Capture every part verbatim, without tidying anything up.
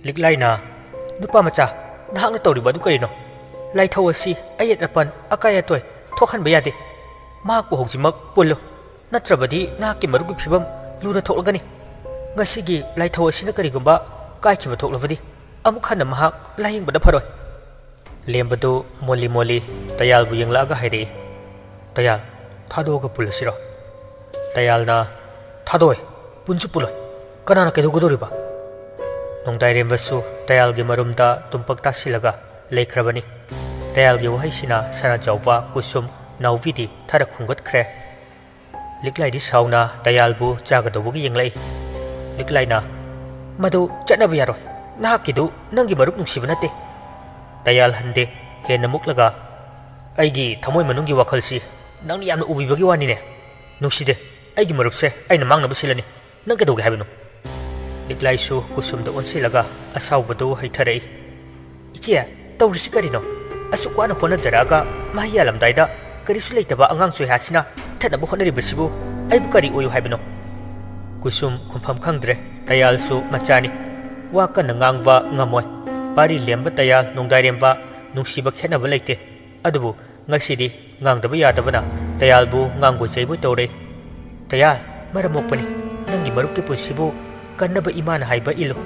ꯂꯤꯛꯂꯥꯏꯅ, "ꯅꯨꯄꯥ ꯃꯆꯥ, ꯅꯍꯥꯛꯅ ꯇꯧꯔꯤꯕ ꯑꯗꯨ ꯀꯔꯤꯅꯣ? ꯂꯥꯏꯊꯧ ꯑꯁꯤ ꯑꯌꯦꯠ ꯑꯄꯟ, ꯑꯀꯥꯏ ꯑꯇꯣꯏ ꯊꯣꯛꯍꯟꯕ ꯌꯥꯗꯦ꯫ ꯃꯍꯥꯛꯄꯨ ꯍꯧꯖꯤꯛꯃꯛ ꯄꯨꯜꯂꯨ, ꯅꯠꯇ꯭ꯔꯕꯗꯤ ꯅꯍꯥꯛꯀꯤ ꯃꯔꯨꯞꯀꯤ ꯐꯤꯕꯝ ꯂꯨꯅ ꯊꯣꯛꯂꯒꯅꯤ꯫ ꯉꯁꯤꯒꯤ ꯂꯥꯏꯊꯧ ꯑꯁꯤꯅ ꯀꯔꯤꯒꯨꯝꯕ ꯀꯥꯏꯈꯤꯕ ꯊꯣꯛꯂꯕꯗꯤ ꯑꯃꯨꯛ ꯍꯟꯅ ꯃꯍꯥꯛ ꯂꯥꯌꯦꯡꯕꯗ ꯐꯔꯣꯏ꯫" ꯂꯦꯝꯕꯗꯨ ꯃꯣꯜꯂꯤ ꯃꯣꯜꯂꯤ ꯇꯌꯥꯜꯕꯨ ꯌꯦꯡꯂꯛꯑꯒ ꯍꯥꯏꯔꯛꯏ, "ꯇꯌꯥꯜ, ꯊꯥꯗꯣꯛꯑꯒ ꯄꯨꯜꯂꯁꯤꯔꯣ?" ꯇꯌꯥꯜꯅ, "ꯊꯥꯗꯣꯛꯑꯣꯏ, ꯄꯨꯟꯁꯨ ꯄꯨꯜꯂꯣꯏ꯫ ꯀꯅꯥꯅ ꯀꯩꯗꯧꯒꯗꯧꯔꯤꯕ?" ꯅꯣꯡꯗꯥꯏꯔꯦꯝꯕꯁꯨ ꯇꯌꯥꯜꯒꯤ ꯃꯔꯨꯝꯗ ꯇꯨꯝꯄꯛ ꯇꯥꯁꯤꯜꯂꯒ ꯂꯩꯈ꯭ꯔꯕꯅꯤ꯫ ꯇꯌꯥꯜꯒꯤ ꯋꯥꯍꯩꯁꯤꯅ ꯁꯅꯥꯖꯥꯎꯕ, ꯀꯨꯁꯨꯝ, ꯅꯥꯎꯕꯤꯗꯤ ꯊꯔꯛ ꯈꯨꯝꯒꯠꯈ꯭ꯔꯦ꯫ ꯂꯤꯛꯂꯥꯏꯗꯤ ꯁꯥꯎꯅ ꯇꯌꯥꯜꯕꯨ ꯆꯥꯒꯗꯧꯕꯒꯤ ꯌꯦꯡꯂꯛꯏ꯫ ꯂꯤꯛꯂꯥꯏꯅ, "ꯃꯗꯨ ꯆꯠꯅꯕ ꯌꯥꯔꯣꯏ꯫ ꯅꯍꯥꯛꯀꯤꯗꯨ ꯅꯪꯒꯤ ꯃꯔꯨꯞ ꯅꯨꯡꯁꯤꯕ ꯅꯠꯇꯦ꯫" ꯇꯌꯥꯜ ꯍꯟꯗꯦ, ꯍꯦꯟꯅ ꯃꯨꯛꯂꯒ, "ꯑꯩꯒꯤ ꯊꯃꯣꯏ ꯃꯅꯨꯡꯒꯤ ꯋꯥꯈꯜꯁꯤ ꯅꯪꯅ ꯌꯥꯝꯅ ꯎꯕꯤꯕꯒꯤ ꯋꯥꯅꯤꯅꯦ꯫ ꯅꯨꯡꯁꯤꯗꯦ, ꯑꯩꯒꯤ ꯃꯔꯨꯞꯁꯦ ꯑꯩꯅ ꯃꯥꯡꯅꯕ ꯁꯤꯜꯂꯅꯤ꯫ ꯅꯪ ꯀꯩꯗꯧꯒꯦ ꯍꯥꯏꯕꯅꯣ?" ꯂꯤꯛꯂꯥꯏꯁꯨ ꯀꯨꯁꯨꯝꯗ ꯑꯣꯟꯁꯤꯜꯂꯒ ꯑꯁꯥꯎꯕꯗꯨ ꯍꯩꯊꯔꯛꯏ꯫ "ꯏꯆꯦ, ꯇꯧꯔꯤꯁꯤ ꯀꯔꯤꯅꯣ? ꯑꯁꯨꯛ ꯋꯥꯅ ꯍꯣꯠꯅꯖꯔꯛꯑꯒ ꯃꯍꯩ ꯌꯥꯜꯂꯝꯗꯥꯏꯗ ꯀꯔꯤꯁꯨ ꯂꯩꯇꯕ ꯑꯉꯥꯡ ꯆꯣꯏꯍꯥꯁꯤꯅ ꯊꯠꯅꯕ ꯍꯣꯠꯅꯔꯤꯕꯁꯤꯕꯨ ꯑꯩꯕꯨ ꯀꯔꯤ ꯑꯣꯏꯌꯨ ꯍꯥꯏꯕꯅꯣ?" ꯀꯨꯁꯨꯝ ꯈꯨꯝꯐꯝ ꯈꯪꯗ꯭ꯔꯦ꯫ ꯇꯌꯥꯜꯁꯨ ꯃꯆꯥꯅꯤ꯫ ꯋꯥ ꯀꯟꯅ ꯉꯥꯡꯕ ꯉꯝꯃꯣꯏ꯫ ꯄꯥꯔꯤ ꯂꯦꯝꯕ ꯇꯌꯥꯜ, ꯅꯣꯡꯗꯥꯏꯔꯦꯝꯕ ꯅꯨꯡꯁꯤꯕ ꯈꯦꯠꯅꯕ ꯂꯩꯇꯦ꯫ ꯑꯗꯨꯕꯨ ꯉꯁꯤꯗꯤ ꯉꯥꯡꯗꯕ ꯌꯥꯗꯕꯅ ꯇꯌꯥꯜꯕꯨ ꯉꯥꯡꯕꯣꯏ ꯆꯩꯕꯣꯏ ꯇꯧꯔꯦ꯫ "ꯇꯌꯥꯜ, ꯃꯔꯝ ꯃꯣꯛꯄꯅꯤ꯫ ꯅꯪꯒꯤ ꯃꯔꯨꯞꯀꯤ ꯄꯨꯟꯁꯤꯕꯨ ꯀꯟꯅꯕ ꯏꯃꯥꯅ ꯍꯥꯏꯕ ꯏꯜꯂꯨ꯫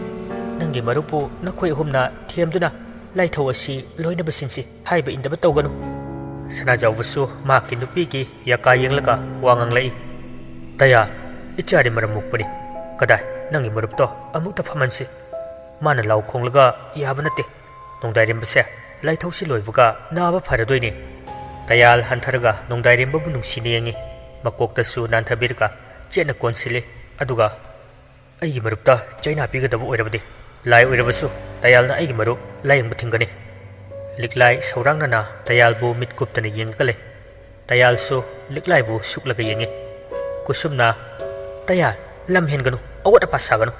ꯅꯪꯒꯤ ꯃꯔꯨꯞꯄꯨ ꯅꯈꯣꯏ ꯑꯍꯨꯝꯅ ꯊꯦꯝꯗꯨꯅ ꯂꯥꯏꯊꯧ ꯑꯁꯤ ꯂꯣꯏꯅꯕ ꯁꯤꯟꯁꯤ꯫ ꯍꯥꯏꯕ ꯏꯟꯗꯕ ꯇꯧꯒꯅꯨ꯫" ꯁꯅꯥꯖꯥꯎꯕꯁꯨ ꯃꯍꯥꯛꯀꯤ ꯅꯨꯄꯤꯒꯤ ꯌꯥꯀꯥ ꯌꯦꯡꯂꯒ ꯋꯥ ꯉꯥꯡꯂꯛꯏ꯫ "ꯇꯌꯥꯜ, ꯏꯆꯥꯗꯤ ꯃꯔꯝ ꯃꯣꯛꯄꯅꯤ꯫ ꯀꯗꯥꯏ, ꯅꯪꯒꯤ ꯃꯔꯨꯞꯇꯣ ꯑꯃꯨꯛꯇ ꯐꯝꯍꯟꯁꯤ꯫ ꯃꯥꯅ ꯂꯥꯎ ꯈꯣꯡꯂꯒ ꯌꯥꯕ ꯅꯠꯇꯦ꯫ ꯅꯣꯡꯗꯥꯏꯔꯦꯝꯕꯁꯦ ꯂꯥꯏꯊꯧꯁꯤ ꯂꯣꯏꯕꯒ ꯅꯥꯕ ꯐꯔꯗꯣꯏꯅꯤ꯫" ꯇꯌꯥꯜ ꯍꯟꯊꯔꯒ ꯅꯣꯡꯗꯥꯏꯔꯦꯝꯕꯕꯨ ꯅꯨꯡꯁꯤꯅ ꯌꯦꯡꯉꯤ꯫ ꯃꯀꯣꯛꯇꯁꯨ ꯅꯥꯟꯊꯕꯤꯔꯒ ꯆꯦꯠꯅ ꯀꯣꯟꯁꯤꯜꯂꯤ꯫ ꯑꯗꯨꯒ, "ꯑꯩꯒꯤ ꯃꯔꯨꯞꯇ ꯆꯩꯅꯥ ꯄꯤꯒꯗꯕ ꯑꯣꯏꯔꯕꯗꯤ ꯂꯥꯏ ꯑꯣꯏꯔꯕꯁꯨ ꯇꯌꯥꯜꯅ ꯑꯩꯒꯤ ꯃꯔꯨꯞ ꯂꯥꯌꯦꯡꯕ ꯊꯤꯡꯒꯅꯤ꯫" ꯂꯤꯛꯂꯥꯏ ꯁꯧꯔꯥꯡꯅꯅ ꯇꯌꯥꯜꯕꯨ ꯃꯤꯠ ꯀꯨꯞꯇꯅ ꯌꯦꯡꯂꯒ ꯂꯩ꯫ ꯇꯌꯥꯜꯁꯨ ꯂꯤꯛꯂꯥꯏꯕꯨ ꯁꯨꯛꯂꯒ ꯌꯦꯡꯉꯤ꯫ ꯀꯨꯁꯨꯝꯅ, "ꯇꯌꯥꯜ, ꯂꯝ ꯍꯦꯟꯒꯅꯨ, ꯑꯋꯥꯠ ꯑꯄꯥ ꯁꯥꯒꯅꯨ꯫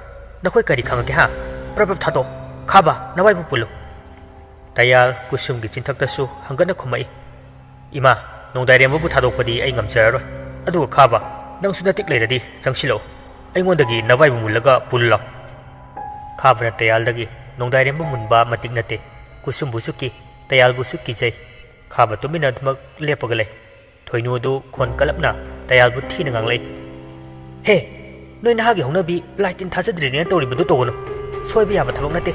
ꯅꯈꯣꯏ ꯀꯔꯤ ꯈꯪꯉꯒꯦ ꯍꯥ? ꯄ꯭ꯔꯞ ꯄ꯭ꯔꯞ ꯊꯥꯗꯣꯛꯑꯣ꯫ ꯈꯥꯕ, ꯅꯋꯥꯏꯕꯨ ꯄꯨꯜꯂꯨ꯫" ꯇꯌꯥꯜ ꯀꯨꯁꯨꯝꯒꯤ ꯆꯤꯟꯊꯛꯇꯁꯨ ꯍꯪꯒꯠꯅ ꯈꯨꯝꯃꯛꯏ, "ꯏꯃꯥ, ꯅꯣꯡꯗꯥꯏꯔꯦꯝꯕꯕꯨ ꯊꯥꯗꯣꯛꯄꯗꯤ ꯑꯩ ꯉꯝꯖꯔꯔꯣꯏ꯫ ꯑꯗꯨꯒ ꯈꯥꯕ, ꯅꯪꯁꯨ ꯅꯇꯤꯛ ꯂꯩꯔꯗꯤ ꯆꯪꯁꯤꯜꯂꯛꯎ꯫ ꯑꯩꯉꯣꯟꯗꯒꯤ ꯅꯋꯥꯏꯕꯨ ꯃꯨꯜꯂꯒ ꯄꯨꯜꯂꯨ ꯂꯥꯎ꯫" ꯈꯥꯕꯅ ꯇꯌꯥꯜꯗꯒꯤ ꯅꯣꯡꯗꯥꯏꯔꯦꯝꯕ ꯃꯨꯟꯕ ꯃꯇꯤꯛ ꯅꯠꯇꯦ꯫ ꯀꯨꯁꯨꯝꯕꯨꯁꯨ ꯀꯤ, ꯇꯌꯥꯜꯕꯨꯁꯨ ꯀꯤꯖꯩ꯫ ꯈꯥꯕ ꯇꯨꯃꯤꯟꯅ ꯑꯗꯨꯃꯛ ꯂꯦꯞꯄꯒ ꯂꯩ꯫ ꯊꯣꯏꯅꯨ ꯑꯗꯨ ꯈꯣꯟ ꯀꯜꯂꯞꯅ ꯇꯌꯥꯜꯕꯨ ꯊꯤꯅ ꯉꯥꯡꯂꯛꯏ꯫ "ꯍꯦ, ꯅꯣꯏ ꯅꯍꯥꯒꯤ ꯍꯧꯅꯕꯤ ꯂꯥꯏ ꯇꯤꯟ ꯊꯥꯖꯗ꯭ꯔꯤꯅꯦꯅ ꯇꯧꯔꯤꯕꯗꯨ ꯇꯧꯒꯅꯨ꯫ ꯁꯣꯏꯕ ꯌꯥꯕ ꯊꯕꯛ ꯅꯠꯇꯦ꯫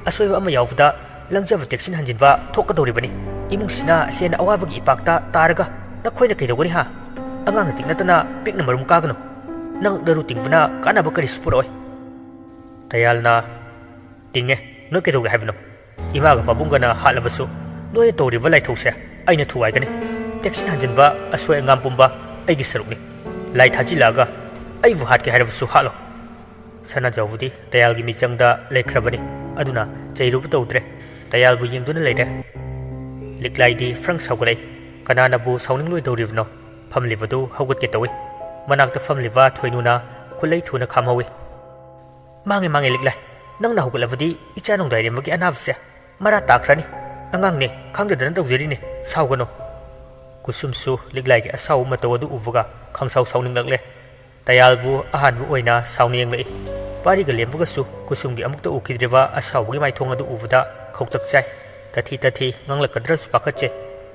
ꯑꯁꯣꯏꯕ ꯑꯃ ꯌꯥꯎꯕꯗ ꯂꯪꯖꯕ ꯇꯦꯛꯁꯤꯟ ꯍꯟꯖꯤꯟꯕ ꯊꯣꯛꯀꯗꯧꯔꯤꯕꯅꯤ꯫ ꯏꯃꯨꯡꯁꯤꯅ ꯍꯦꯟꯅ ꯑꯋꯥꯕꯒꯤ ꯏꯄꯥꯛꯇ ꯇꯥꯔꯒ ꯅꯈꯣꯏꯅ ꯀꯩꯗꯧꯒꯅꯤ ꯍꯥ? ꯑꯉꯥꯡ ꯑꯇꯤꯛ ꯅꯠꯇꯅ ꯄꯤꯛꯅ ꯃꯔꯨꯝ ꯀꯥꯒꯅꯨ꯫ ꯅꯪ ꯅꯔꯨ ꯇꯤꯡꯕꯅ ꯀꯥꯟꯅꯕ ꯀꯔꯤꯁꯨ ꯄꯨꯔꯛꯑꯣꯏ꯫" ꯇꯌꯥꯜꯅ, "ꯇꯤꯡꯉꯦ, ꯅꯣꯏ ꯀꯩꯗꯧꯒꯦ ꯍꯥꯏꯕꯅꯣ? ꯏꯃꯥꯒ ꯄꯥꯕꯨꯡꯒꯅ ꯍꯥꯠꯂꯕꯁꯨ ꯅꯣꯏꯅ ꯇꯧꯔꯤꯕ ꯂꯥꯏꯊꯧꯁꯦ ꯑꯩꯅ ꯊꯨꯒꯥꯏꯒꯅꯤ꯫ ꯇꯦꯛꯁꯤꯟ ꯍꯟꯖꯤꯟꯕ, ꯑꯁꯣꯏ ꯑꯉꯥꯝ ꯄꯨꯝꯕ ꯑꯩꯒꯤ ꯁꯔꯨꯛꯅꯤ꯫ ꯂꯥꯏ ꯊꯥꯖꯤꯜꯂꯛꯑꯒ ꯑꯩꯕꯨ ꯍꯥꯠꯀꯦ ꯍꯥꯏꯔꯕꯁꯨ ꯍꯥꯠꯂꯣ꯫" ꯁꯅꯥꯖꯥꯎꯕꯗꯤ ꯇꯌꯥꯜꯒꯤ ꯃꯤꯆꯪꯗ ꯂꯩꯈ꯭ꯔꯕꯅꯤ꯫ ꯑꯗꯨꯅ ꯆꯩꯔꯨꯕ ꯇꯧꯗ꯭ꯔꯦ꯫ ꯇꯌꯥꯜꯕꯨ ꯌꯦꯡꯗꯨꯅ ꯂꯩꯔꯦ꯫ ꯂꯤꯛꯂꯥꯏꯗꯤ ꯐ꯭ꯔꯪ ꯁꯥꯎꯒꯠꯂꯛꯏ꯫ ꯀꯅꯥꯅꯕꯨ ꯁꯥꯎꯅꯤꯡꯂꯣꯏꯗꯧꯔꯤꯕꯅꯣ? ꯐꯝꯂꯤꯕꯗꯨ ꯍꯧꯒꯠꯀꯦ ꯇꯧꯏ꯫ ꯃꯅꯥꯛꯇ ꯐꯝꯂꯤꯕ ꯊꯣꯏꯅꯨꯅ ꯈꯨꯠꯂꯩ ꯊꯨꯅ ꯈꯥꯝꯍꯧꯏ꯫ "ꯃꯥꯡꯉꯦ, ꯃꯥꯡꯉꯦ ꯂꯤꯛꯂꯥꯏ꯫ ꯅꯪꯅ ꯍꯧꯒꯠꯂꯕꯗꯤ ꯏꯆꯥ ꯅꯣꯡꯗꯥꯏꯔꯦꯝꯕꯒꯤ ꯑꯅꯥꯕꯁꯦ ꯃꯔꯥ ꯇꯥꯈ꯭ꯔꯅꯤ꯫ ꯑꯉꯥꯡꯅꯦ, ꯈꯪꯗꯗꯅ ꯇꯧꯖꯔꯤꯅꯦ, ꯁꯥꯎꯒꯅꯨ꯫" ꯀꯨꯁꯨꯝꯁꯨ ꯂꯤꯛꯂꯥꯏꯒꯤ ꯑꯁꯥꯎꯕ ꯃꯇꯧ ꯑꯗꯨ ꯎꯕꯒ ꯈꯪꯁꯥꯎ ꯁꯥꯎꯅꯤꯡꯂꯛꯂꯦ꯫ ꯇꯌꯥꯜꯕꯨ ꯑꯍꯥꯟꯕ ꯑꯣꯏꯅ ꯁꯥꯎꯅ ꯌꯦꯡꯂꯛꯏ꯫ ꯄꯥꯔꯤꯒ ꯂꯦꯝꯕꯒꯁꯨ ꯀꯨꯁꯨꯝꯒꯤ ꯑꯃꯨꯛꯇ ꯎꯈꯤꯗ꯭ꯔꯤꯕ ꯑꯁꯥꯎꯕꯒꯤ ꯃꯥꯏꯊꯣꯡ ꯑꯗꯨ ꯎꯕꯗ ꯈꯧꯇꯛ ꯆꯥꯏ꯫ ꯇꯊꯤ ꯇꯊꯤ ꯉꯥꯡꯂꯛꯀꯗ꯭ꯔꯁꯨ ꯄꯥꯈꯠꯆꯩ꯫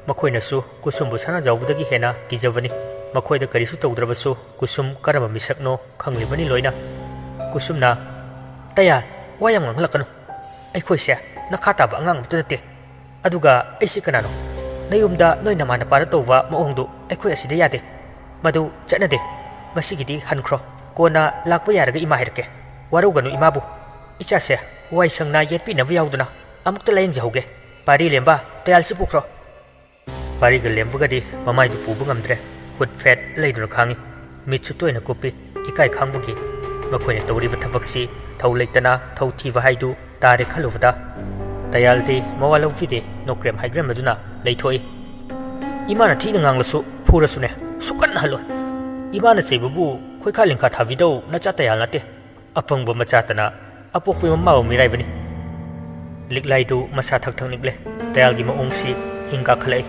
ꯃꯈꯣꯏꯅꯁꯨ ꯀꯨꯁꯨꯝꯕꯨ ꯁꯅꯥꯖꯥꯎꯕꯗꯒꯤ ꯍꯦꯟꯅ ꯀꯤꯖꯕꯅꯤ꯫ ꯃꯈꯣꯏꯗ ꯀꯔꯤꯁꯨ ꯇꯧꯗ꯭ꯔꯕꯁꯨ ꯀꯨꯁꯨꯝ ꯀꯔꯝꯕ ꯃꯤꯁꯛꯅꯣ ꯈꯪꯂꯤꯕꯅꯤ ꯂꯣꯏꯅ꯫ ꯀꯨꯁꯨꯝꯅ, "ꯇꯌꯥꯜ, ꯋꯥ ꯌꯥꯝ ꯉꯥꯡꯍꯜꯂꯛꯀꯅꯨ꯫ ꯑꯩꯈꯣꯏꯁꯦ ꯅꯈꯥ ꯇꯥꯕ ꯑꯉꯥꯡ ꯑꯃꯠꯇ ꯅꯠꯇꯦ꯫ ꯑꯗꯨꯒ ꯑꯩꯁꯤ ꯀꯅꯥꯅꯣ? ꯅꯌꯨꯝꯗ ꯅꯣꯏ ꯅꯃꯥ ꯅꯄꯥꯗ ꯇꯧꯕ ꯃꯑꯣꯡꯗꯨ ꯑꯩꯈꯣꯏ ꯑꯁꯤꯗ ꯌꯥꯗꯦ꯫ ꯃꯗꯨ ꯆꯠꯅꯗꯦ꯫ ꯉꯁꯤꯒꯤꯗꯤ ꯍꯟꯈ꯭ꯔꯣ꯫ ꯀꯣꯟꯅ ꯂꯥꯛꯄ ꯌꯥꯔꯒ ꯏꯃꯥ ꯍꯥꯏꯔꯛꯀꯦ꯫ ꯋꯥꯔꯧꯒꯅꯨ ꯏꯃꯥꯕꯨ꯫ ꯏꯆꯥꯁꯦ ꯋꯥꯏ ꯁꯪꯅ ꯌꯦꯠꯄꯤꯅꯕ ꯌꯥꯎꯗꯨꯅ ꯑꯃꯨꯛꯇ ꯂꯥꯌꯦꯡꯖꯍꯧꯒꯦ꯫ ꯄꯥꯔꯤ ꯂꯦꯝꯕ, ꯇꯌꯥꯜꯁꯤ ꯄꯨꯈ꯭ꯔꯣ꯫" ꯄꯥꯔꯤꯒ ꯂꯦꯝꯕꯒꯗꯤ ꯃꯃꯥꯏꯗꯨ ꯄꯨꯕ ꯉꯝꯗ꯭ꯔꯦ꯫ ꯍꯨꯠ ꯐꯦꯠ ꯂꯩꯗꯨꯅ ꯈꯥꯡꯉꯤ꯫ ꯃꯤꯠꯁꯨ ꯇꯣꯏꯅ ꯀꯨꯞꯄꯤ꯫ ꯏꯀꯥꯏ ꯈꯥꯡꯕꯒꯤ ꯃꯈꯣꯏꯅ ꯇꯧꯔꯤꯕ ꯊꯕꯛꯁꯤ ꯊꯧ ꯂꯩꯇꯅ ꯊꯧ ꯊꯤꯕ ꯍꯥꯏꯗꯨ ꯇꯥꯔꯦ ꯈꯜꯂꯨꯕꯗ꯫ ꯇꯌꯥꯜꯗꯤ ꯃꯋꯥ ꯂꯧꯕꯤꯗꯦ, ꯅꯣꯀ꯭ꯔꯦꯝ ꯍꯥꯏꯒ꯭ꯔꯦꯝ ꯑꯗꯨꯅ ꯂꯩꯊꯣꯛꯏ꯫ "ꯏꯃꯥꯅ ꯊꯤꯅ ꯉꯥꯡꯂꯁꯨ ꯐꯨꯔꯁꯨꯅꯦ, ꯁꯨꯛꯀꯟ ꯍꯜꯂꯣꯏ꯫ ꯏꯃꯥꯅ ꯆꯩꯕꯕꯨ ꯈꯣꯏꯈꯥ ꯂꯤꯡꯈꯥ ꯊꯥꯕꯤꯗꯧ ꯅꯆꯥ ꯇꯌꯥꯜ ꯅꯠꯇꯦ꯫ ꯑꯄꯪꯕ ꯃꯆꯥꯇꯅ ꯑꯄꯣꯛꯄ ꯃꯃꯥꯕꯨ ꯃꯤꯔꯥꯏꯕꯅꯤ꯫" ꯂꯤꯛꯂꯥꯏꯗꯨ ꯃꯁꯥ ꯊꯛ ꯊꯛ ꯅꯤꯛꯂꯦ꯫ ꯇꯌꯥꯜꯒꯤ ꯃꯑꯣꯡꯁꯤ ꯍꯤꯡ ꯀꯥꯈꯠꯂꯛꯏ꯫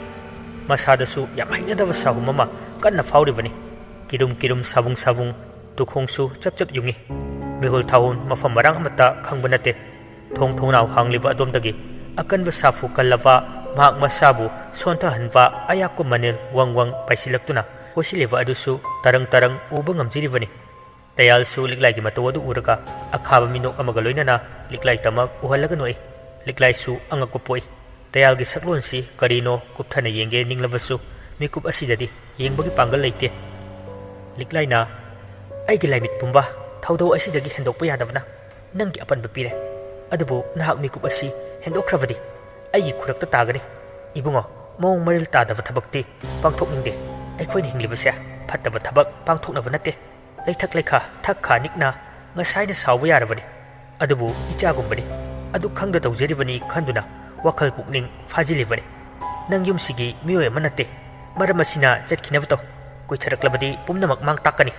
ꯃꯁꯥꯗꯁꯨ ꯌꯥꯝ ꯍꯩꯅꯗꯕ ꯁꯥꯍꯨꯝ ꯑꯃ ꯀꯟꯅ ꯐꯥꯎꯔꯤꯕꯅꯤ꯫ ꯀꯤꯔꯨꯝ ꯀꯤꯔꯨꯝ ꯁꯥꯕꯨꯡ ꯁꯥꯕꯨꯡ ꯇꯨꯈꯣꯡꯁꯨ ꯆꯞ ꯆꯞ ꯌꯨꯡꯏ꯫ ꯃꯤꯍꯨꯜ ꯊꯥꯍꯨꯟ ꯃꯐꯝ ꯃꯔꯥꯡ ꯑꯃꯠꯇ ꯈꯪꯕ ꯅꯠꯇꯦ꯫ ꯊꯣꯡ ꯊꯣꯡꯅꯥꯎ ꯍꯥꯡꯂꯤꯕ ꯑꯗꯣꯝꯗꯒꯤ ꯑꯀꯟꯕ ꯁꯥꯐꯨ ꯀꯜꯂꯕ, ꯃꯍꯥꯛ ꯃꯁꯥꯕꯨ ꯁꯣꯟꯊꯍꯟꯕ ꯑꯌꯥꯛꯄ ꯃꯅꯤꯜ ꯋꯪ ꯋꯪ ꯄꯥꯏꯁꯤꯜꯂꯛꯇꯨꯅ ꯀꯣꯏꯁꯤꯜꯂꯤꯕ ꯑꯗꯨꯁꯨ ꯇꯔꯪ ꯇꯔꯪ ꯎꯕ ꯉꯝꯖꯔꯤꯕꯅꯤ꯫ ꯇꯌꯥꯜꯁꯨ ꯂꯤꯛꯂꯥꯏꯒꯤ ꯃꯇꯧ ꯑꯗꯨ ꯎꯔꯒ ꯑꯈꯥꯕ ꯃꯤꯅꯣꯛ ꯑꯃꯒ ꯂꯣꯏꯅꯅ ꯂꯤꯛꯂꯥꯏ ꯇꯃꯛ ꯎꯍꯜꯂꯒ ꯅꯣꯛꯏ꯫ ꯂꯤꯛꯂꯥꯏꯁꯨ ꯑꯉꯛꯄ ꯄꯣꯛꯏ꯫ ꯇꯌꯥꯜꯒꯤ ꯁꯛꯂꯣꯟꯁꯤ ꯀꯔꯤꯅꯣ ꯀꯨꯞꯊꯅ ꯌꯦꯡꯒꯦ ꯅꯤꯡꯂꯕꯁꯨ ꯃꯤꯀꯨꯞ ꯑꯁꯤꯗꯗꯤ ꯌꯦꯡꯕꯒꯤ ꯄꯥꯡꯒꯜ ꯂꯩꯇꯦ꯫ ꯂꯤꯛꯂꯥꯏꯅ, "ꯑꯩꯒꯤ ꯂꯥꯏꯃꯤꯠ ꯄꯨꯝꯕ, ꯊꯧꯗꯧ ꯑꯁꯤꯗꯒꯤ ꯍꯦꯟꯗꯣꯛꯄ ꯌꯥꯗꯕꯅ ꯅꯪꯒꯤ ꯑꯄꯟꯕ ꯄꯤꯔꯦ꯫ ꯑꯗꯨꯕꯨ ꯅꯍꯥꯛ ꯃꯤꯀꯨꯞ ꯑꯁꯤ ꯍꯦꯟꯗꯣꯛꯈ꯭ꯔꯕꯗꯤ ꯑꯩꯒꯤ ꯈꯨꯔꯛꯇ ꯇꯥꯒꯅꯤ꯫ ꯏꯕꯨꯡꯉꯣ, ꯃꯑꯣꯡ ꯃꯔꯤꯜ ꯇꯥꯗꯕ ꯊꯕꯛꯇꯤ ꯄꯥꯡꯊꯣꯛꯅꯤꯡꯗꯦ꯫ ꯑꯩꯈꯣꯏꯅ ꯍꯤꯡꯂꯤꯕꯁꯦ ꯐꯠꯇꯕ ꯊꯕꯛ ꯄꯥꯡꯊꯣꯛꯅꯕ ꯅꯠꯇꯦ꯫ ꯂꯩꯊꯛ ꯂꯩꯈꯥ, ꯊꯛ ꯈꯥ ꯅꯤꯛꯅ ꯉꯁꯥꯏꯅ ꯁꯥꯎꯕ ꯌꯥꯔꯕꯅꯤ꯫ ꯑꯗꯨꯕꯨ ꯏꯆꯥꯒꯨꯝꯕꯅꯤ꯫ ꯑꯗꯨ ꯈꯪꯗ ꯇꯧꯖꯔꯤꯕꯅꯤ ꯈꯟꯗꯨꯅ ꯋꯥꯈꯜ ꯄꯨꯛꯅꯤꯡ ꯐꯥꯖꯤꯜꯂꯤꯕꯅꯤ꯫ ꯅꯪ ꯌꯨꯝꯁꯤꯒꯤ ꯃꯤꯑꯣꯏ ꯑꯃ ꯅꯠꯇꯦ꯫ ꯃꯔꯝ ꯑꯁꯤꯅ ꯆꯠꯈꯤꯅꯕ ꯇꯧ꯫ ꯀꯨꯏꯊꯔꯛꯂꯕꯗꯤ ꯄꯨꯝꯅꯃꯛ ꯃꯥꯡ ꯇꯥꯛꯀꯅꯤ꯫"